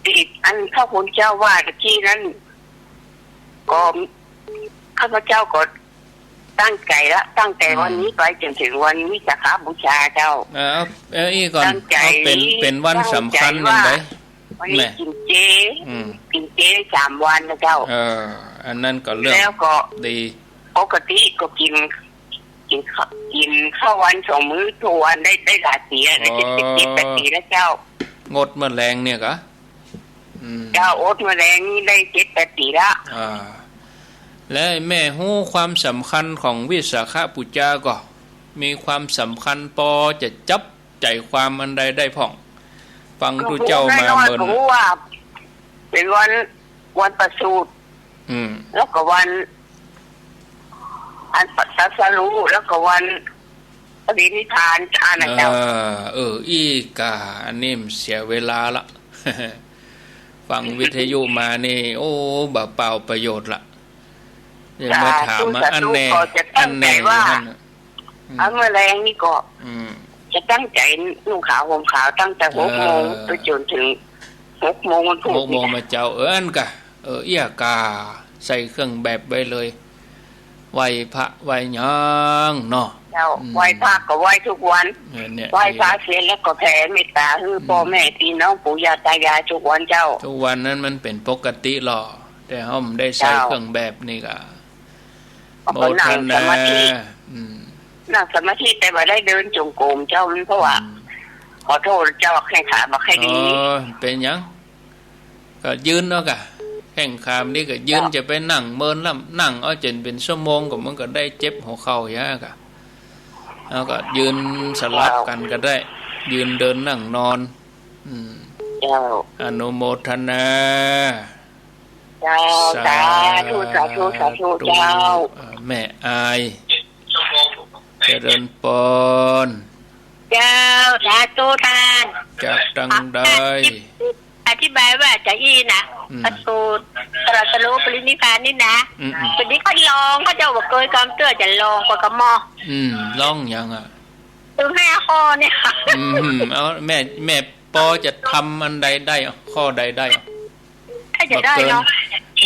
ติดอันพระคุณเจ้าว่าตะกี้นั้น ก็ข้าพเจ้าก็ตั้งใจ๋ละ ตั้งแต่วันนี้ไปจ๋นเถิงวันวิสาขบูชาเจ้า เออ เอา เอาอี้ก่อน ตั้งใจ๋ เอาเป๋น เป๋นวันสำคัญอย่างใด ตั้งใจ๋ว่า วันนี้ แม่ กิ๋นเจ อืม กิ๋นเจสามวันนะเจ้า เออ อันนั้นก็เรื่อง แล้วก็ ดี ปกติก็กิ๋น กิ๋นข้าว กิ๋นข้าววันสองมื้อทุกวันได้ ได้หลายปี๋อะ ได้เจ็ด อ๋อ เจ็ดแปดปี๋แล้วเจ้า งดเมื่อแลงเนี่ยกา อืม เจ้า อดเมื่อแลงนี่ได้เจ็ดแปดปี๋ละ อ่า แล้วแม่ฮู้ความสำคัญของวิสาขบูชาก่อ มีความสำคัญปอจะจับ ใจ๋ความอันใดได้พ่อง ฟังตุ๊เจ้ามาเมิน ก็ฮู้ว่าเป๋นวัน วันประสูติ อืม แล้วก็วัน อันตรัสรู้ แล้วก็วันปรินิพพาน อันนั้นเจ้า เออ เออ อี้กา อันนี้มันเสียเวลาละ ฟังวิทยุมานี่ โอ้ บ่าเปล่าประโยชน์ละ ยังมาถามมา สาธุ อันแน่ สาธุ ก็จะตั้งใจ อันแน่อยู่ ว่า หั่นน่ะ อืม เอาเมื่อแลงนี่ก็ อืม จะตั้งใจ๋นุ่งขาวห่มขาวตั้งแต่หกโมง เออ ไปจ๋นเถิงหกโมงวันพุธ หกโมง นี่ มาเจ๊า เออ อั้นก่ะ เออ เอี้ยก่า ใส่เครื่องแบบไว้เลย ไหว้พระไหว้หยังเนาะ เจ้า อืม ไหว้พระก็ไหว้ทุกวัน เออ เนี่ย ไหว้พระเสร็จแล้วก็แผ่เมตต๋าหื้อ อืม ป้อแม่พี่น้องปู่ย่าต๋ายายทุกวันเจ้า ทุกวันนั้นมันเป๋นปกติลอ แต่เฮาบ่ได้ใส่ เจ้า เครื่องแบบนี่ก่ะ ก็นั่งสมาธิ โมทนา อืม นั่งสมาธิแต่บ่ได้เดินจงกรมเจ้า มันเพราะว่า อืม ขอโทษเจ้า แข้งขาบ่ค่อยดี อ๋อ เป๋นหยัง ก็ยืนเอาก่ะ แข้งขาบ่ดีก็ยืน เจ้า จะไปนั่งเมินลำ นั่งเอาจ๋นเป๋นชั่วโมงก็มันก็ได้เจ็บหัวเข่าอย่างก่ะ แล้วก็ยืนสลับกั๋นก็ได้ เจ้า ยืนเดินนั่งนอน อืม เจ้า อนุโมทนา เจ้า สาธุ สาธุ สาธุ สาธุ เจ้า เอ่อ แม่อาย เจริญปอน เจ้า สาธุต้าน จากตังใด อธิบายว่าจะอี้นะ อืม พระสูตรตรัสรู้ปรินิพพานนี่นะ อืม อืม ต๋อนนี้ก็ลอง เขาเจ้าบ่เกยกำเตื้อจะลองกว่ากำมอ อืม ลองหยังอะ ตึงห้าข้อเนี่ย อืม เอา แม่ แม่ปอจะทำอันใดได้ ข้อใดได้ ถ้าจะได้เนาะ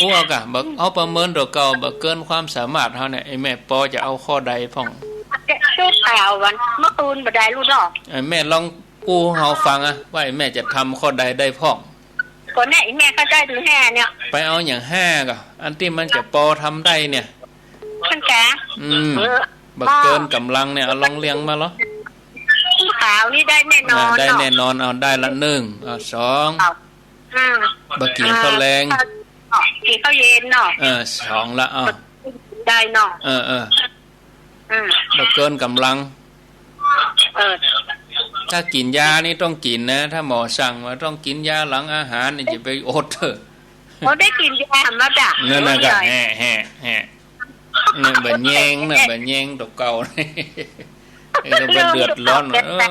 บ่เกิน อู้เอาก่ะ บ่ เอาประเมินตั๋วเก่า บ่เกินความสามารถเฮาเนี่ย ไอ้แม่ปอจะเอาข้อใดพ่อง จะสู้ข่าววันเมื่อคืนบ่ได้รู้เนาะ ไอ้แม่ลองอู้เฮาฟังอะ ว่าไอ้แม่จะทำข้อใดได้พ่อง ก็เนี่ย ไอ้แม่เข้าใจ๋ตึงห้าเนี่ย ไปเอาหยังห้าก่อ อันตี้มันจะปอทำได้เนี่ย ท่านกะ อืม เออ บ่เกินก๋ำลังเนี่ย เอาลองเรียงมาลอ ข่าวนี่ได้แน่นอน อ่า ได้แน่นอน เนาะ เอา ได้ละหนึ่ง เอา สอง เอา อืม บ่กิ๋นข้าวแลง อ่า กิ๋นข้าวเย็นเนาะ เออ สองละ เอา ได้เนาะ เออ เออ อืม บ่เกินก๋ำลัง เออ ถ้ากิ๋นยานี่ต้องกิ๋นนะ ถ้าหมอสั่งว่าต้องกิ๋นยาหลังอาหารนี่จะไปอดเถอะ บ่ได้กิ๋นยาธรรมดา นั่นน่ะก็ เออ แห่ แห่ แห่ เนี่ย บ่แยงนะ บ่แยงตั๋วเก่า เออ ก็บ่เดือดร้อน เออ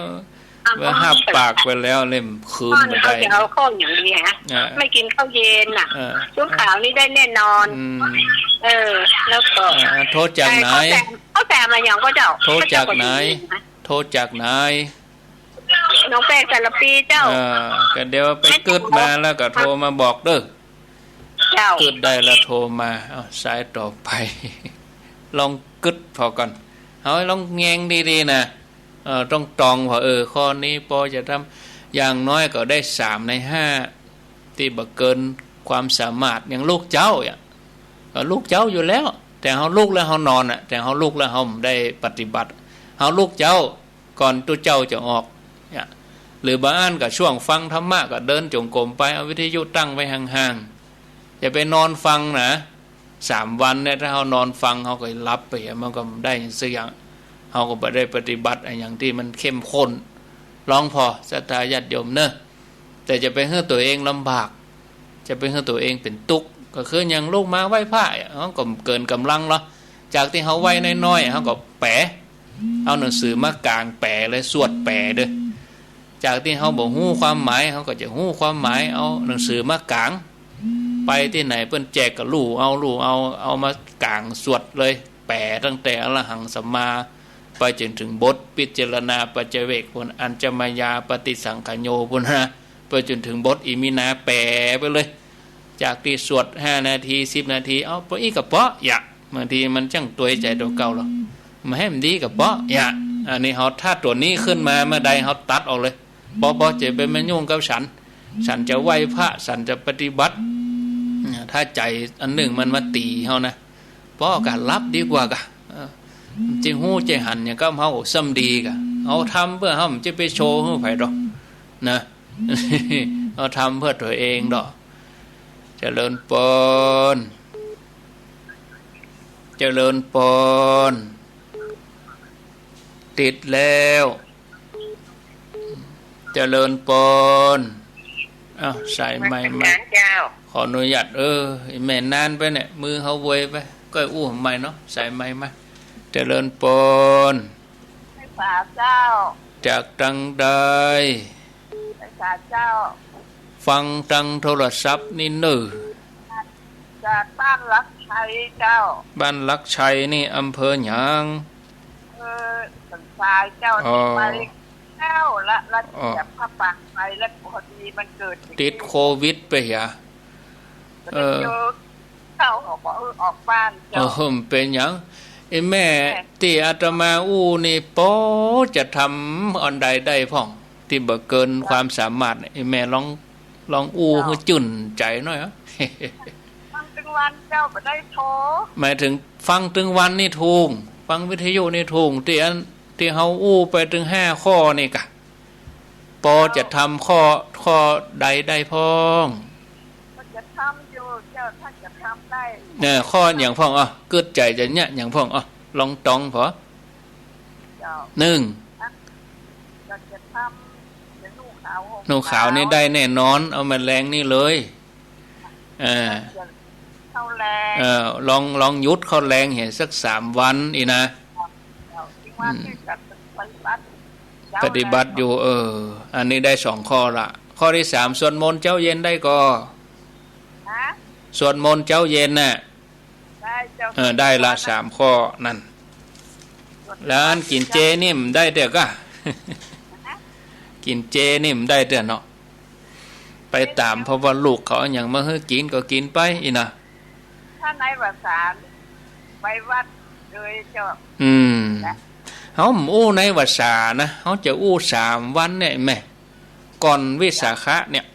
ว่าหับปากไปแล้วเล่มคืนบ่ได้ เอาจะเอาข้ออย่างดีฮะ อ่า ไม่กิ๋นข้าวเย็นน่ะ อ่า ซุปขาวนี่ได้แน่นอน อืม เออ แล้วก็ อ่า โทรจากไหน ข้าวแซม ข้าวแซมมาอย่างก็เจ้า โทรจากไหน โทรจากไหน หนองแปงสารภีเจ้า เออ ก็เดี๋ยวไปกึ๊ดมาแล้วก็โทรมาบอกเด้อ เจ้า กึ๊ดได้แล้วโทรมา เอา สายต่อไป ลองกึ๊ดผ่อก่อน เอา ลองแยงดีๆ นะ เออ ต้องตองผ่อ เออ ข้อนี้ปอจะทำ อย่างน้อยก็ได้สามในห้า ตี้บ่เกินความสามารถ อย่างลูกเจ้าอะ ก็ลูกเจ้าอยู่แล้ว แต่เฮาลุกแล้วเฮานอนน่ะ แต่เฮาลุกแล้วเฮาบ่ได้ปฏิบัติ เฮาลุกเจ๊า ก่อนตุ๊เจ้าจะออก เนี่ย หรือบ่อั้นก็ช่วงฟังธรรมะก็เดินจงกรมไป เอาวิทยุตั้งไว้ห่างๆ อย่าไปนอนฟังนะ สามวันเนี่ย ถ้าเฮานอนฟังเฮาก็หลับไปอะ มันก็บ่ได้หยังสักอย่าง เฮาก็บ่ได้ปฏิบัติอะหยังตี้มันเข้มข้น ลองผ่อ ศรัทธาญาติโยมเนอะ แต่จะไปหื้อตั๋วเองลำบาก จะไปหื้อตั๋วเองเป๋นตุ๊กข์ ก็คืออย่างลูกมาไหว้พระอะ เฮาก็เกินก๋ำลังลอ จากตี้เฮาไหว้น้อยๆ เฮาก็แป๋ เอาหนังสือมากางแป๋เลย สวดแป๋เด้อ จากตี้เฮาบ่ฮู้ความหมาย เฮาก็จะฮู้ความหมาย เอาหนังสือมากาง ไปตี้ไหนเปิ้นแจกก็ลู่เอา ลู่เอา เอามากางสวดเลย แป๋ตั้งแต่อรหังสัมมา ไปจ๋นเถิงบทพิจารณาปัจจเวกปู้น อัญจมัญญาปฏิสังขโยปู้นนะ ไปจ๋นเถิงบทอิมินา แป๋ไปเลย จากตี้สวดห้านาที สิบนาที เอาไปอี้ก็เป๋าะยะ บางทีมันจั้งตวยใจ๋ตั๋วเก่าลอ บ่หื้อมันดีก็เป๋าะยะ อันนี้เฮา ถ้าตั๋วนี้ขึ้นมาเมื่อใดเฮาตัดออกเลย ปอ ปอจะไปมายุ่งกับฉัน ฉันจะไหว้พระ ฉันจะปฏิบัติ ถ้าใจ๋อันนึ่งมันมาตี๋เฮานะ ปอก็หลับดีกว่าก่ะ เออ จะฮู้จะหันหยังกับเฮาซ้ำดีก่ะ เฮาทำเปื้อเฮา บ่จะไปโชว์หื้อใผดอกนะ เฮาทำเปื้อตั๋วเองดอก เจริญปอน เจริญปอน ติดแล้ว เจริญปอน อ้าว สายใหม่มา เจ้า ขออนุญาต เออ ไอ้แม่นานไปเนี่ย มือเฮาเวยไป ก็อู้ใหม่เนาะ สายใหม่มา เจริญปอน สาเจ้า จากตังใด สาเจ้า ฟังตางโทรศัพท์นี่เน่อ จากบ้านหลักชัยเจ้า บ้านหลักชัยนี่อำเภอหยัง อำเภอสันทรายเจ้า อ๋อ ไปแล้วละ ละ อ๋อ เสียบผ้าปากไปแล้ว พอดีมันเกิดอย่างนี้ ติดโควิดไปเหรอ เออ เจ้าเขาบอกเออออกบ้านเจ้า เออ มันเป๋นหยัง ไอ้แม่ แม่ ตี้อาตมาอู้นี่ ปอจะทำอันใดได้พ่อง ตี้บ่เกินความสามารถเนี่ย ไอ้แม่ลอง ลองอู้หื้อจื้นใจ๋หน้อยอะ ฟังตึงวันเจ้าบ่ได้โทร หมายถึงฟังตึงวันนี่ถูก ฟังวิทยุนี่ถูก ตี้อัน ตี้เฮาอู้ไปตึงห้าข้อนี่กะ ปอจะทำข้อ ข้อใดได้พ่อง ก็จะทำอยู่เจ้า ถ้าจะทำได้ เออ ข้อหยังพ่อง อ๋อ กึ๊ดใจ๋จะเยียะหยังพ่อง อ๋อ ลองตองพอ เจ้า นึ่ง ก็จะทำ จะนุ่งขาวห่ม นุ่งขาวนี่ได้แน่นอน เอามาแลงนี่เลย เออ ข้าวแลง เออ ลอง ลองหยุดข้าวแลงเหียสักสามวันอี้นะ เจ้า ที่ว่า อืม ที่จะปฏิบัติ ปฏิบัติอยู่ เออ อันนี้ได้สองข้อละ ข้อตี้สาม สวดมนต์เจ๊าเย็นได้ก่อ ฮะ สวดมนต์เจ๊าเย็นน่ะ ได้เจ้า เออ ได้ละสามข้อนั่น สวดมนต์ แล้วอันกิ๋นเจนี่บ่ได้เตื้อกะ ฮะ กิ๋นเจนี่บ่ได้เตื้อเนาะ ไปต๋าม เพราะว่าลูกเขาเอาหยังมาหื้อกิ๋นก็กิ๋นไปอี้นะ ถ้าในพรรษาไปวัดเลยเจ้า อืม นะ เฮาบ่อู้ในพรรษานะ เฮาจะอู้สามวันเนี่ยแม่ ก่อนวิสาขะเนี่ย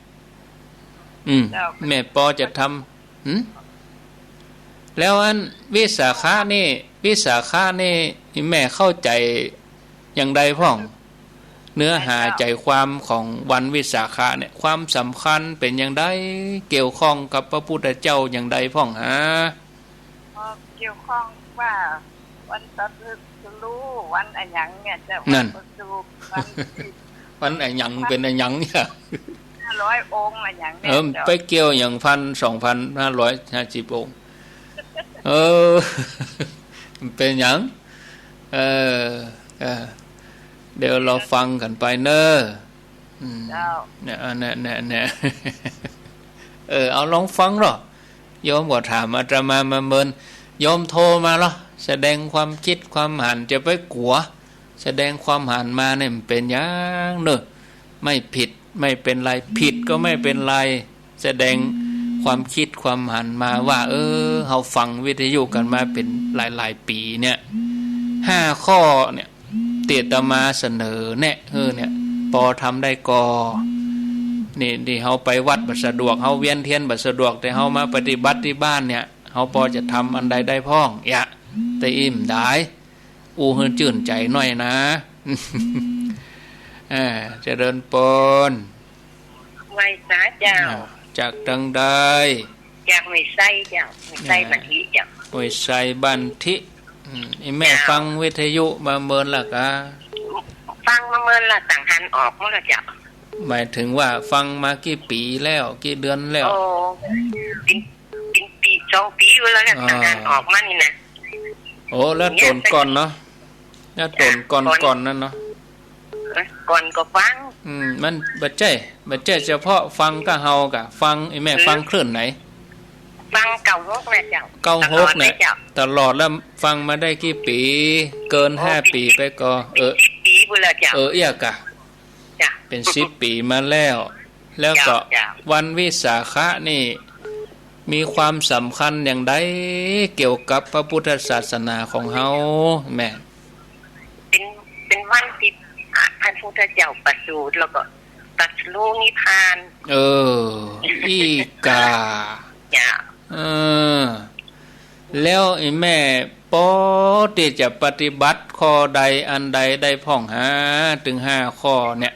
อืม เจ้า แม่ปอจะทำ หืม แล้วอันวิสาขะนี่ วิสาขะนี่แม่เข้าใจ๋อย่างใดพ่อง เนื้อหาใจ๋ความของวันวิสาขะเนี่ย ความสำคัญเป๋นอย่างใด เกี่ยวข้องกับพระพุทธเจ้าอย่างใดพ่องหา เอ่อ เกี่ยวข้องว่าวันตรัสรู้ วันอะหยังเนี่ยเจ้า นั่น วันประสูติ วันที่ วันอะหยังเป๋นอะหยังเนี่ย ห้าร้อยองค์อะหยังเนี่ย เออ เจ้า ไปเกี่ยวหยังพัน สองพันห้าร้อยห้าสิบองค์ เออ เป๋นหยัง เออ เออ เดี๋ยวรอฟังกั๋นไปเน่อ อืม เจ้า เนี่ย เออ เนี่ย เนี่ย เนี่ย เออ เอาลองฟังเนาะ โยมก็ถามอาตมามาเมิน โยมโทรมาเนาะ แสดงความคิดความหัน จะไปกั๋ว แสดงความหันมาเนี่ยมันเป๋นหยังเน่อ ไม่ผิด ไม่เป๋นไร ผิดก็ไม่เป๋นไร แสดงความคิดความหันมาว่า เออ เฮาฟังวิทยุกั๋นมาเป๋นหลายๆ ปี๋เนี่ย ห้าข้อเนี่ย ตี้อาตมาเสนอแนะ เออ เนี่ย ปอทำได้ก่อ นี่ นี่เฮาไปวัดบ่สะดวก เฮาเวียนเตียนบ่สะดวก แต่เฮามาปฏิบัติตี้บ้านเนี่ย เฮาปอจะทำอันใดได้พ่อง เยียะ แต่อี้บ่ดาย อู้หื้อจื้นใจ๋หน้อยนะ เออ เจริญปอน ไหว้สาเจ้า อ่า จากตางใด จากห้วยไซเจ้า ห้วยไซ อ่า บ้านทิเจ้า ห้วยไซบ้านทิ อืม ไอ้แม่ เจ้า ฟังวิทยุมาเมินละกา ฟังมาเมินละ ตังหันออกมาแล้วเจ้า หมายถึงว่าฟังมากี่ปี๋แล้ว กี่เดือนแล้ว โอ้ เป๋น เป๋นปี๋สองปี๋แล้วแหละ อ่า ตังหันออกมานี่นะ โอ้ แล้วต๋นก่อนเนาะ แล้วต๋นก่อน ก่อน ก่อนนั้นเนาะ เอ้ย ก่อนก็ฟัง อืม มันบ่ใจ้ บ่ใจ้เฉพาะฟังกับเฮากะ ฟัง ไอ้แม่ อืม ฟังคลื่นไหน ฟังเก้าหกนะเจ้า เก้าหก ตลอดเลยเจ้า เนี่ย ตลอดแล้ว ฟังมาได้กี่ปี๋ เกิน โอ้ ห้าปี๋ไปก่อ เป๋น เออ สิบปี๋พู้นแล้วเจ้า เออ เอี้ยกะ จ้ะ เป๋นสิบปี๋มาแล้ว แล้วก็ จ้ะ จ้ะ วันวิสาขะนี่ มีความสำคัญอย่างใดเกี่ยวกับพระพุทธศาสนาของเฮา แม่ เป๋น เป๋นวันตี้พระพุทธเจ้าประสูติแล้วก็ตรัสรู้นิพพาน เออ อี้กา จ้ะ เออ แล้วไอ้แม่ปอตี้จะปฏิบัติข้อใดอันใดได้พ่องหา ตึงห้าข้อเนี่ย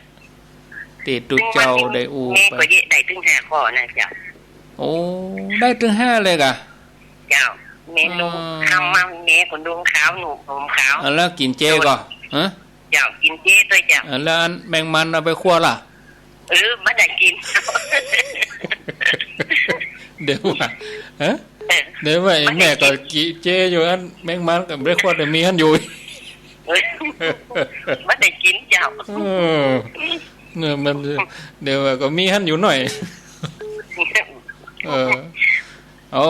ตี้ตุ๊เจ้าได้อู้ไป แม่ก็เยียะได้ตึงห้าข้อนะเจ้า โอ้ ได้ตึงห้าเลยกะ เจ้า แม่นุ่ง อ๋อ ค่ำมาแม่ก็นุ่งขาว นุ่งห่มขาว อ่ะ แล้วกิ๋นเจก่อ ฮะ เจ้า กิ๋นเจตวยเจ้า อ่ะ แล้วอันแมงมันเอาไปคั่วล่ะ เออ บ่ได้กิ๋น เดี๋ยวว่า ฮะ เออ เดี๋ยวว่าไอ้แม่ก็กิ๋นเจอยู่ อันแมงมันก็บ่ได้คั่ว แต่มีหั้นอยู่ เออ บ่ได้กิ๋นเจ้า เออ เนี่ยมัน เดี๋ยวว่าก็มีหั้นอยู่หน้อย เออ โอ้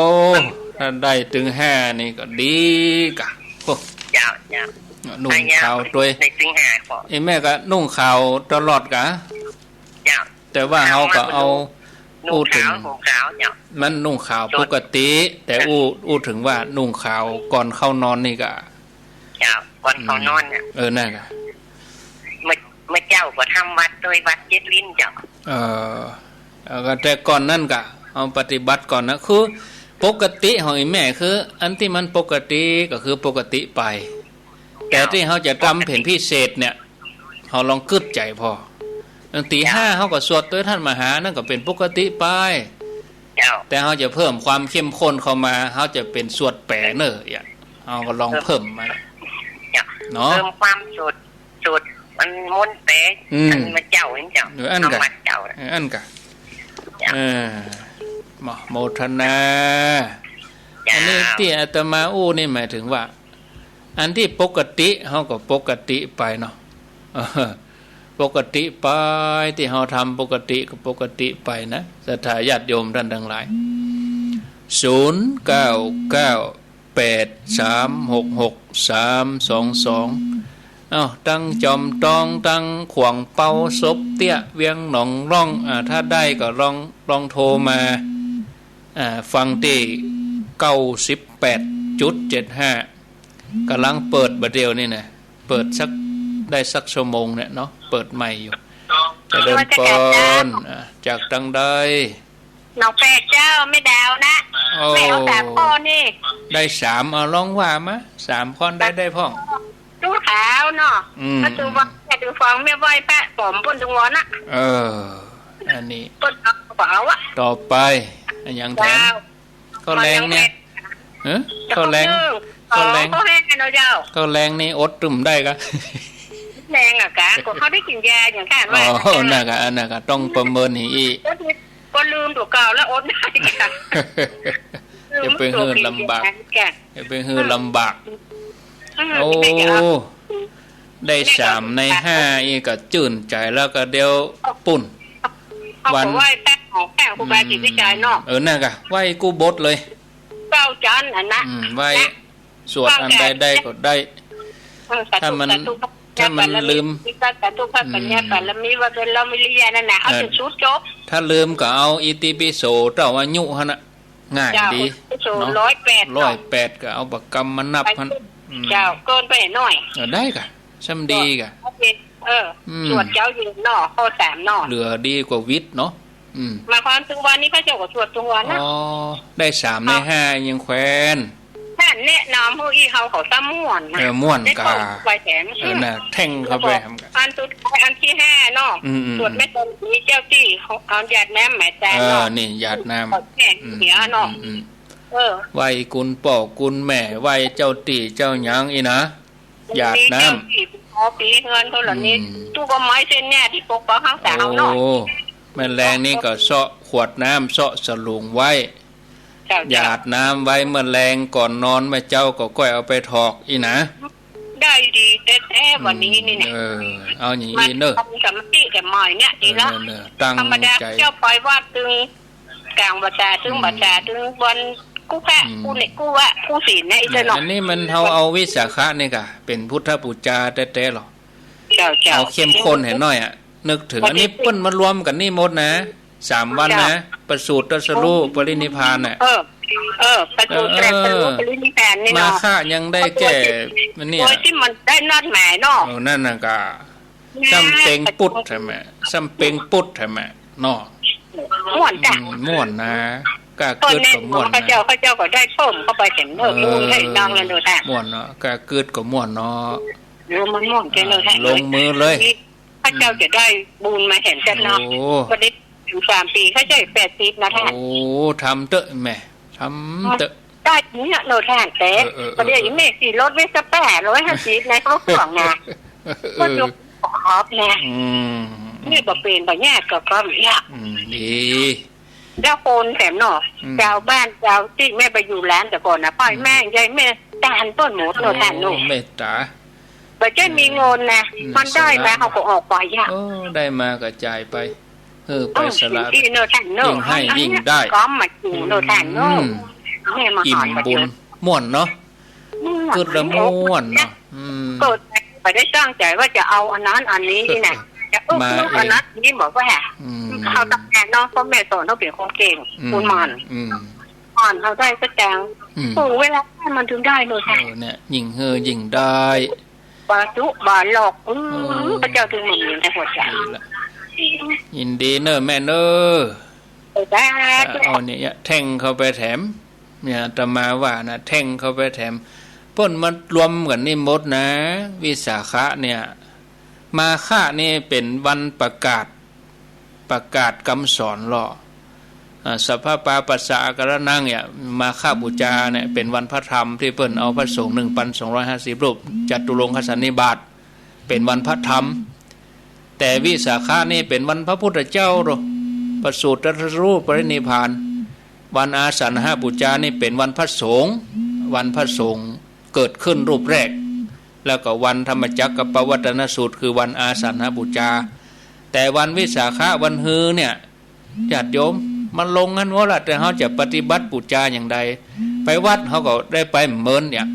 ถ้าได้ตึงห้านี่ก็ดีกะ โอ้ เจ้า เจ้า นุ่งขาวตวย ได้ตึงห้าข้อ ไอ้แม่ก็นุ่งขาวตลอดกะ เจ้า แต่ว่าเฮาก็เอา นุ่งขาว อู้เถิง ห่มขาว เจ้า มันนุ่งขาวปกติ แต่อู้ อู้เถิงว่านุ่งขาวก่อนเข้านอนนี่กะ เจ้า ก่อนเข้านอนเนี่ย เออ นั่นกะ เมื่อ เมื่อเจ๊าก็ทำวัตรตวยวัตรเจ็ดลิ้นเจ้า เออ แล้วก็แต่ก่อนนั้นกะ เอาปฏิบัติก่อนนะ คือปกติของไอ้แม่คือ อันตี้มันปกติก็คือปกติไป แต่ตี้เฮาจะทำเป๋นพิเศษเนี่ย เฮาลองกึ๊ดใจ๋ผ่อ ตั้งตีห้าเฮาก็สวดตวยธาตุมหา นั่นก็เป๋นปกติไป เจ้า แต่เฮาจะเพิ่มความเข้มข้นเข้ามา เฮาจะเป๋นสวดแป๋เน่อ เฮาก็ลองเพิ่มมา เจ้า เนาะ เพิ่มความสวด สวดมันมนต์แป๋ อืม อันมาเจ้านี่เจ้า เออ อั้นกะ เอามาเจ้า เออ อั้นกะ เจ้า เออ โม โมทนา เจ้า อันนี้ตี้อาตมาอู้นี่หมายถึงว่า อันตี้ปกติเฮาก็ปกติไปเนาะ เออ ปกติไป ตี้เฮาทำปกติก็ปกติไปนะ ศรัทธาญาติโยมต้านตังหลาย ศูนย์เก้าเก้า แปดสามหกหกสามสองสอง เอ้า ตังจอมตอง ตังขวางเปา ศพเตี้ย เวียงหนองล่อง อ่า ถ้าได้ก็ลอง ลองโทรมา อ่า ฟังตี้เก้าสิบแปดจุดเจ็ดห้า ก่ำลังเปิดบ่าเดี่ยวนี่นะ เปิดสัก ได้สักชั่วโมงเนี่ยเนาะ เปิดใหม่อยู่ เจริญปอน อ่า จากตังใด หนองแปกเจ้า แม่ดาวนะ โอ้ แม่เอาสามข้อนี่ ได้สาม เอาลองว่ามา สามข้อได้ ได้พ่อง ดูขาวเนาะ อืม ก็คือว่า อืม ดูฟองแม่ไหว้พระป๋อมเปิ้นตึงวอนนะ เออ อันนี้ เปิ้นเอาก็เอาอะ ต่อไป อะหยังแถม เจ้า ข้อแรงเนี่ย มายังแม่ ฮะ ข้อแรง ข้อนึ่ง ข้อแรง สอง ข้อห้าเนาะเจ้า ข้อแรงนี่อดตึมได้กะ แรงอะกะ ก็เขาได้กิ๋นยาอย่างท่านว่า อ๋อ นั่นกะ อันนั้นกะ ต้องประเมินให้อี้ ก็ลืมตั๋วเก่าแล้วอดได้กะ อย่าไปหื้อลำบาก ลืมตั๋วกิ๋นยา อย่าไปหื้อลำบาก อืม โอ้ ไม่ได้เอา ได้สามในห้าอี้ก็จื้นใจ๋แล้วก็เดี๋ยวปุ้น เอา วัน เอาไปไหว้แป้งของแป้งครูบาศรีวิชัยเนาะ เออ นั่นกะ ไหว้กู้บทเลย เก้าจันทร์อันนะ อืม ไหว้ นะ สวดอันใดได้ก็ได้ เก้าจันทร์ เออ สาธุ ถ้ามัน สาธุ ถ้ามันลืม สาธุ พระปัญญา อืม บารมี ว่าเป็นเราวิริยะนั่นน่ะ เอา เออ ถึงสุดจบ ถ้าลืมก็เอาอิติปิโสเต้าอายุหั้นน่ะ ง่ายดี เจ้า เนาะ ร้อยแปดเนาะ ร้อยแปดก็เอาประกำมานับหั้น อืม เจ้า เกินไปหน่อย เออ ได้กะ ซ่ำดีกะ เออ อืม สวดเจ๊าเย็นเนาะ ข้อสามเนาะ เหลือดีกว่าวิทย์เนาะ อืม หมายความตึงวันนี้ข้าเจ้าก็สวดตึงวันนะ อ๋อ ได้สามในห้า ยังแควน ท่านแนะนำหื้ออี้เฮาเขาซ้ำม่วนนะ เออ ม่วนกะ ได้เพิ่มไปแถม เออ น่ะ แท่งเข้าไป อันสุดท้ายอันที่ห้าเนาะ อืม อืม สวดแม่ธรณีเจ้าตี้ เอาหยาดน้ำหมายจานเนาะ เออ นี่หยาดน้ำ ขอแก้เสียเนาะ อืม อืม อืม เออ ไหว้กุณป้อกุณแม่ ไหว้เจ้าตี้เจ้าหยังอี้นะ หยาดน้ำ มีเจ้าตี้ปกป้องปีเฮือนเท่านี้ อืม ตู้กไม้เส้นเนี่ยตี้ปกป้องเฮาสาวเนาะ โอ้ แม่แลงนี่ก็เซาะขวดน้ำ เซาะสลุงไว้ เจ้า หยาดน้ำไว้เมื่อแลงก่อนนอน เมื่อเจ๊าก็ก้อยเอาไปถอกอี้นะ ได้ดีแต๊ๆ วันนี้นี่นะ เออ เอาอย่างอี้เนอะ มาทำสมาธิแต่ใหม่เนี่ย เออ ดีละ เนอะ เนอะ ตั้งใจ ธรรมดาเจ้าไปวัดตึง กลางบ่าตาตึง อืม บ่าตาตึงวันกู้พระ อืม กู้เนี่ย กู้ว่ากู้ศีลเนี่ย อี้เจ้าเนาะ อันนี้มันเฮาเอาวิสาขะนี่กะ เป๋นพุทธปู๋จาแต๊ๆ หรอ เจ้า เจ้า เอาเข้มข้นให้หน่อยอะ นึกถึง อันนี้เปิ้นมารวมกั๋นนี่หมดนะ สามวันนะ เจ้า ประสูติ ตรัสรู้ ปรินิพพานน่ะ เออ เออ ประสูติ เออ ตรัสรู้ ปรินิพพานนี่เนาะ มาฆะยังได้แก้ มันเนี่ย โดยตี้มันได้นัดหมายเนาะ เออ นั่นน่ะกะ ซ้ำเต็งปุ๊ดใช่ไหม ซ้ำเต็งปุ๊ดใช่ไหมเนาะ ม่วนจ้ะ อืม ม่วนนะ ก้ากึ๊ดก็ม่วนนะ ข้าเจ้า ข้าเจ้าก็ได้เพิ่มเข้าไปแถมเนอะ เออ ม่วนให้ดังเลยเนอะจ้ะ ม่วนเนาะ ก้ากึ๊ดก็ม่วนเนาะ เออ มันม่วนแก่เนอะ อ่า ท่าน ลงมือเลย นี่ข้าเจ้าจะได้บุญมาแถมจ้ะเนาะ โอ้ วันนี้ถึงสามปี ข้าเจ้าแปดสิบนะท่าน โอ้ ทำเต๊อะแม่ ทำเต๊อะ ได้เนี่ยเนอะท่าน แต่ เออ เออ เออ ประเดี๋ยวนี้แม่ขี่รถเวสป้าร้อยห้าสิบในครอบครองนะ เออ ก็ยกขอบนะ อืม นี่ก็เป๋นปัญญาก็ ก็ยาก อืม ดี เจ้าคนแถมเนาะ อืม เจ้าบ้านเจ้าตี้แม่ไปอยู่ร้านแต่ก่อนนะ พ่อ อืม แม่ยายแม่ตานเปิ้นหมดเนอะ โอ้ ท่านเนอะ เมตตา บ่ใจ้มีเงินนะ อืม มันได้มา สละ เขาก็ออกไปอะ โอ้ ได้มาก็จ่ายไป เออ ไปสละ อืม ดีเนอะต้านเนอะ ยิ่งให้ยิ่งได้ ก็มาจริงเนอะต้านเนอะ อืม แม่มา อิ่ม หาญ บุญ เดียว ม่วนเนาะ ม่วน กึ๊ดละม่วนเนาะ อืม เกิดไปได้ตั้งใจ๋ว่าจะเอาอันนั้นอันนี้นี่นะ จะเอา มาเอง อันนั้นนี่บอกว่า อืม เอาตั้งแต่น้องพ่อแม่สอนเขาเป๋นคนเก่ง อืม คนหมั่น อืม หมั่นเอาได้สักอย่าง อืม โอ้ เวลามันถึงได้เลยค่ะ เออ เนี่ย ยิ่งหื้อยิ่งได้ บ่จุบ่หลอก อืม เออ พระเจ้าถึงบ่มีในหัวใจ๋ ดีละ ยินดีเนอะแม่เนอะ เออ จ้า เออ เอาเนี่ย แท่งเข้าไปแถม เนี่ย อาตมาว่านะ แท่งเข้าไปแถม เปิ้นมารวมกั๋นนี่หมดนะ วิสาขะเนี่ย มาฆะนี่เป๋นวันประกาศ ประกาศกำสอนลอ อ่า สัพพะปาปัสสะอาการะนัง เนี่ย มาฆบูชาเนี่ย เป๋นวันพระธรรมตี้เปิ้นเอาพระสงฆ์หนึ่งปันสองร้อยห้าสิบรูป จตุรงคสันนิบาต เป๋นวันพระธรรม แต่วิสาขะนี่เป๋นวันพระพุทธเจ้าลอ ประสูติตรัสรู้ปรินิพพาน วันอาสันหบูชานี่เป๋นวันพระสงฆ์ วันพระสงฆ์เกิดขึ้นรูปแรก แล้วก็วันธรรมจักรกัปปวัตตนสูตร คือวันอาสันหบูชา แต่วันวิสาขะวันฮือเนี่ย ญาติโยม มันลงหั้นหมดละ แต่เฮาจะปฏิบัติบูชาอย่างใด ไปวัดเฮาก็ได้ไปเหมือนเนี่ย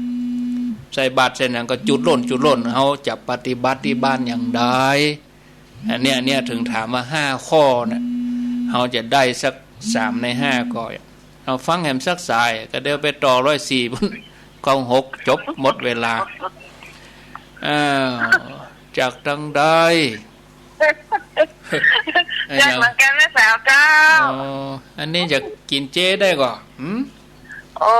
ใส่บาตรใส่หยังก็จุดโล่นจุดโล่น เฮาจะปฏิบัติตี้บ้านอย่างใด อันเนี้ย เนี่ย ถึงถามว่าห้าข้อน่ะ เฮาจะได้สักสามในห้าก่อ เอาฟังแหมสักสาย ก็เดี๋ยวไปต่อร้อยสี่พุ้น ข้อหก จบ หมดเวลา อ้าว จากตางใด จากเหมือนกั๋นแม่สาวเจ้า อ๋อ อันนี้จะกิ๋นเจได้ก่อ หืม โอ้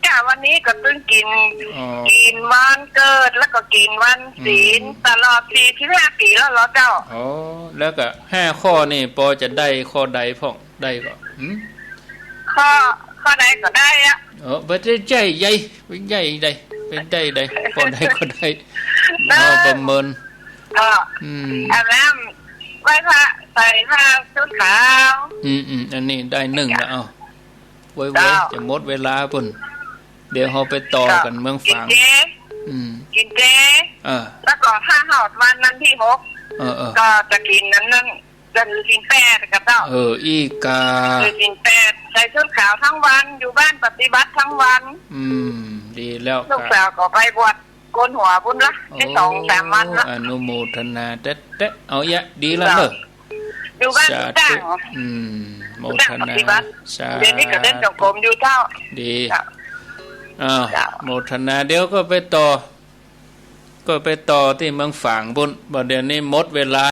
จ้ะ วันนี้ก็เพิ่งกิ๋น อ๋อ กิ๋นวันเกิด แล้วก็กิ๋นวันศีล อืม ตลอดสี่สิบห้าปี๋แล้วเหรอเจ้า อ๋อ แล้วก็ห้าข้อนี่ปอจะได้ข้อใดพ่อง ได้ก่อ หืม ข้อ ข้อใดก็ได้อะ เออ บ่ได้ใจ้ใด บ่ได้ใด บ่ได้ใด ข้อใดก็ได้ เนาะ เอาประเมิน ก็ อืม อาบน้ำ ไหว้พระ ใส่ผ้าชุดขาว อืม อืม อันนี้ได้นึ่งละ เอา ไวๆ เจ้า จะหมดเวลาพุ้น เดี๋ยวเฮาไปต่อกั๋นเมืองฝาง กิ๋นเจ อืม กิ๋นเจ เออ แล้วก็ถ้าฮอดวันนั้นตี้หก เออ เออ ก็จะกิ๋นอันนั้น จะถือศีลแปดกับเจ้า เออ อี้ก่า ถือศีลแปด ใส่ชุดขาวทั้งวัน อยู่บ้านปฏิบัติทั้งวัน อืม ดีแล้ว ลูกสาวก็ไปบวชโกนหัวพุ้นละ ได้สองสามวันละ โอ้ อนุโมทนาแต๊ๆ เอาเยียะ ดีแล้วเนอะ อยู่บ้าน สาธุ จ้าง อืม โมทนา จ้างปฏิบัติ สาธุ เดี๋ยวนี้ก็เดินจงกรมอยู่เจ้า ดี เจ้า อ้าว เจ้า โมทนา เดี๋ยวก็ไปต่อ ก็ไปต่อตี้เมืองฝางพุ้น บ่าเดี๋ยวนี้หมดเวลา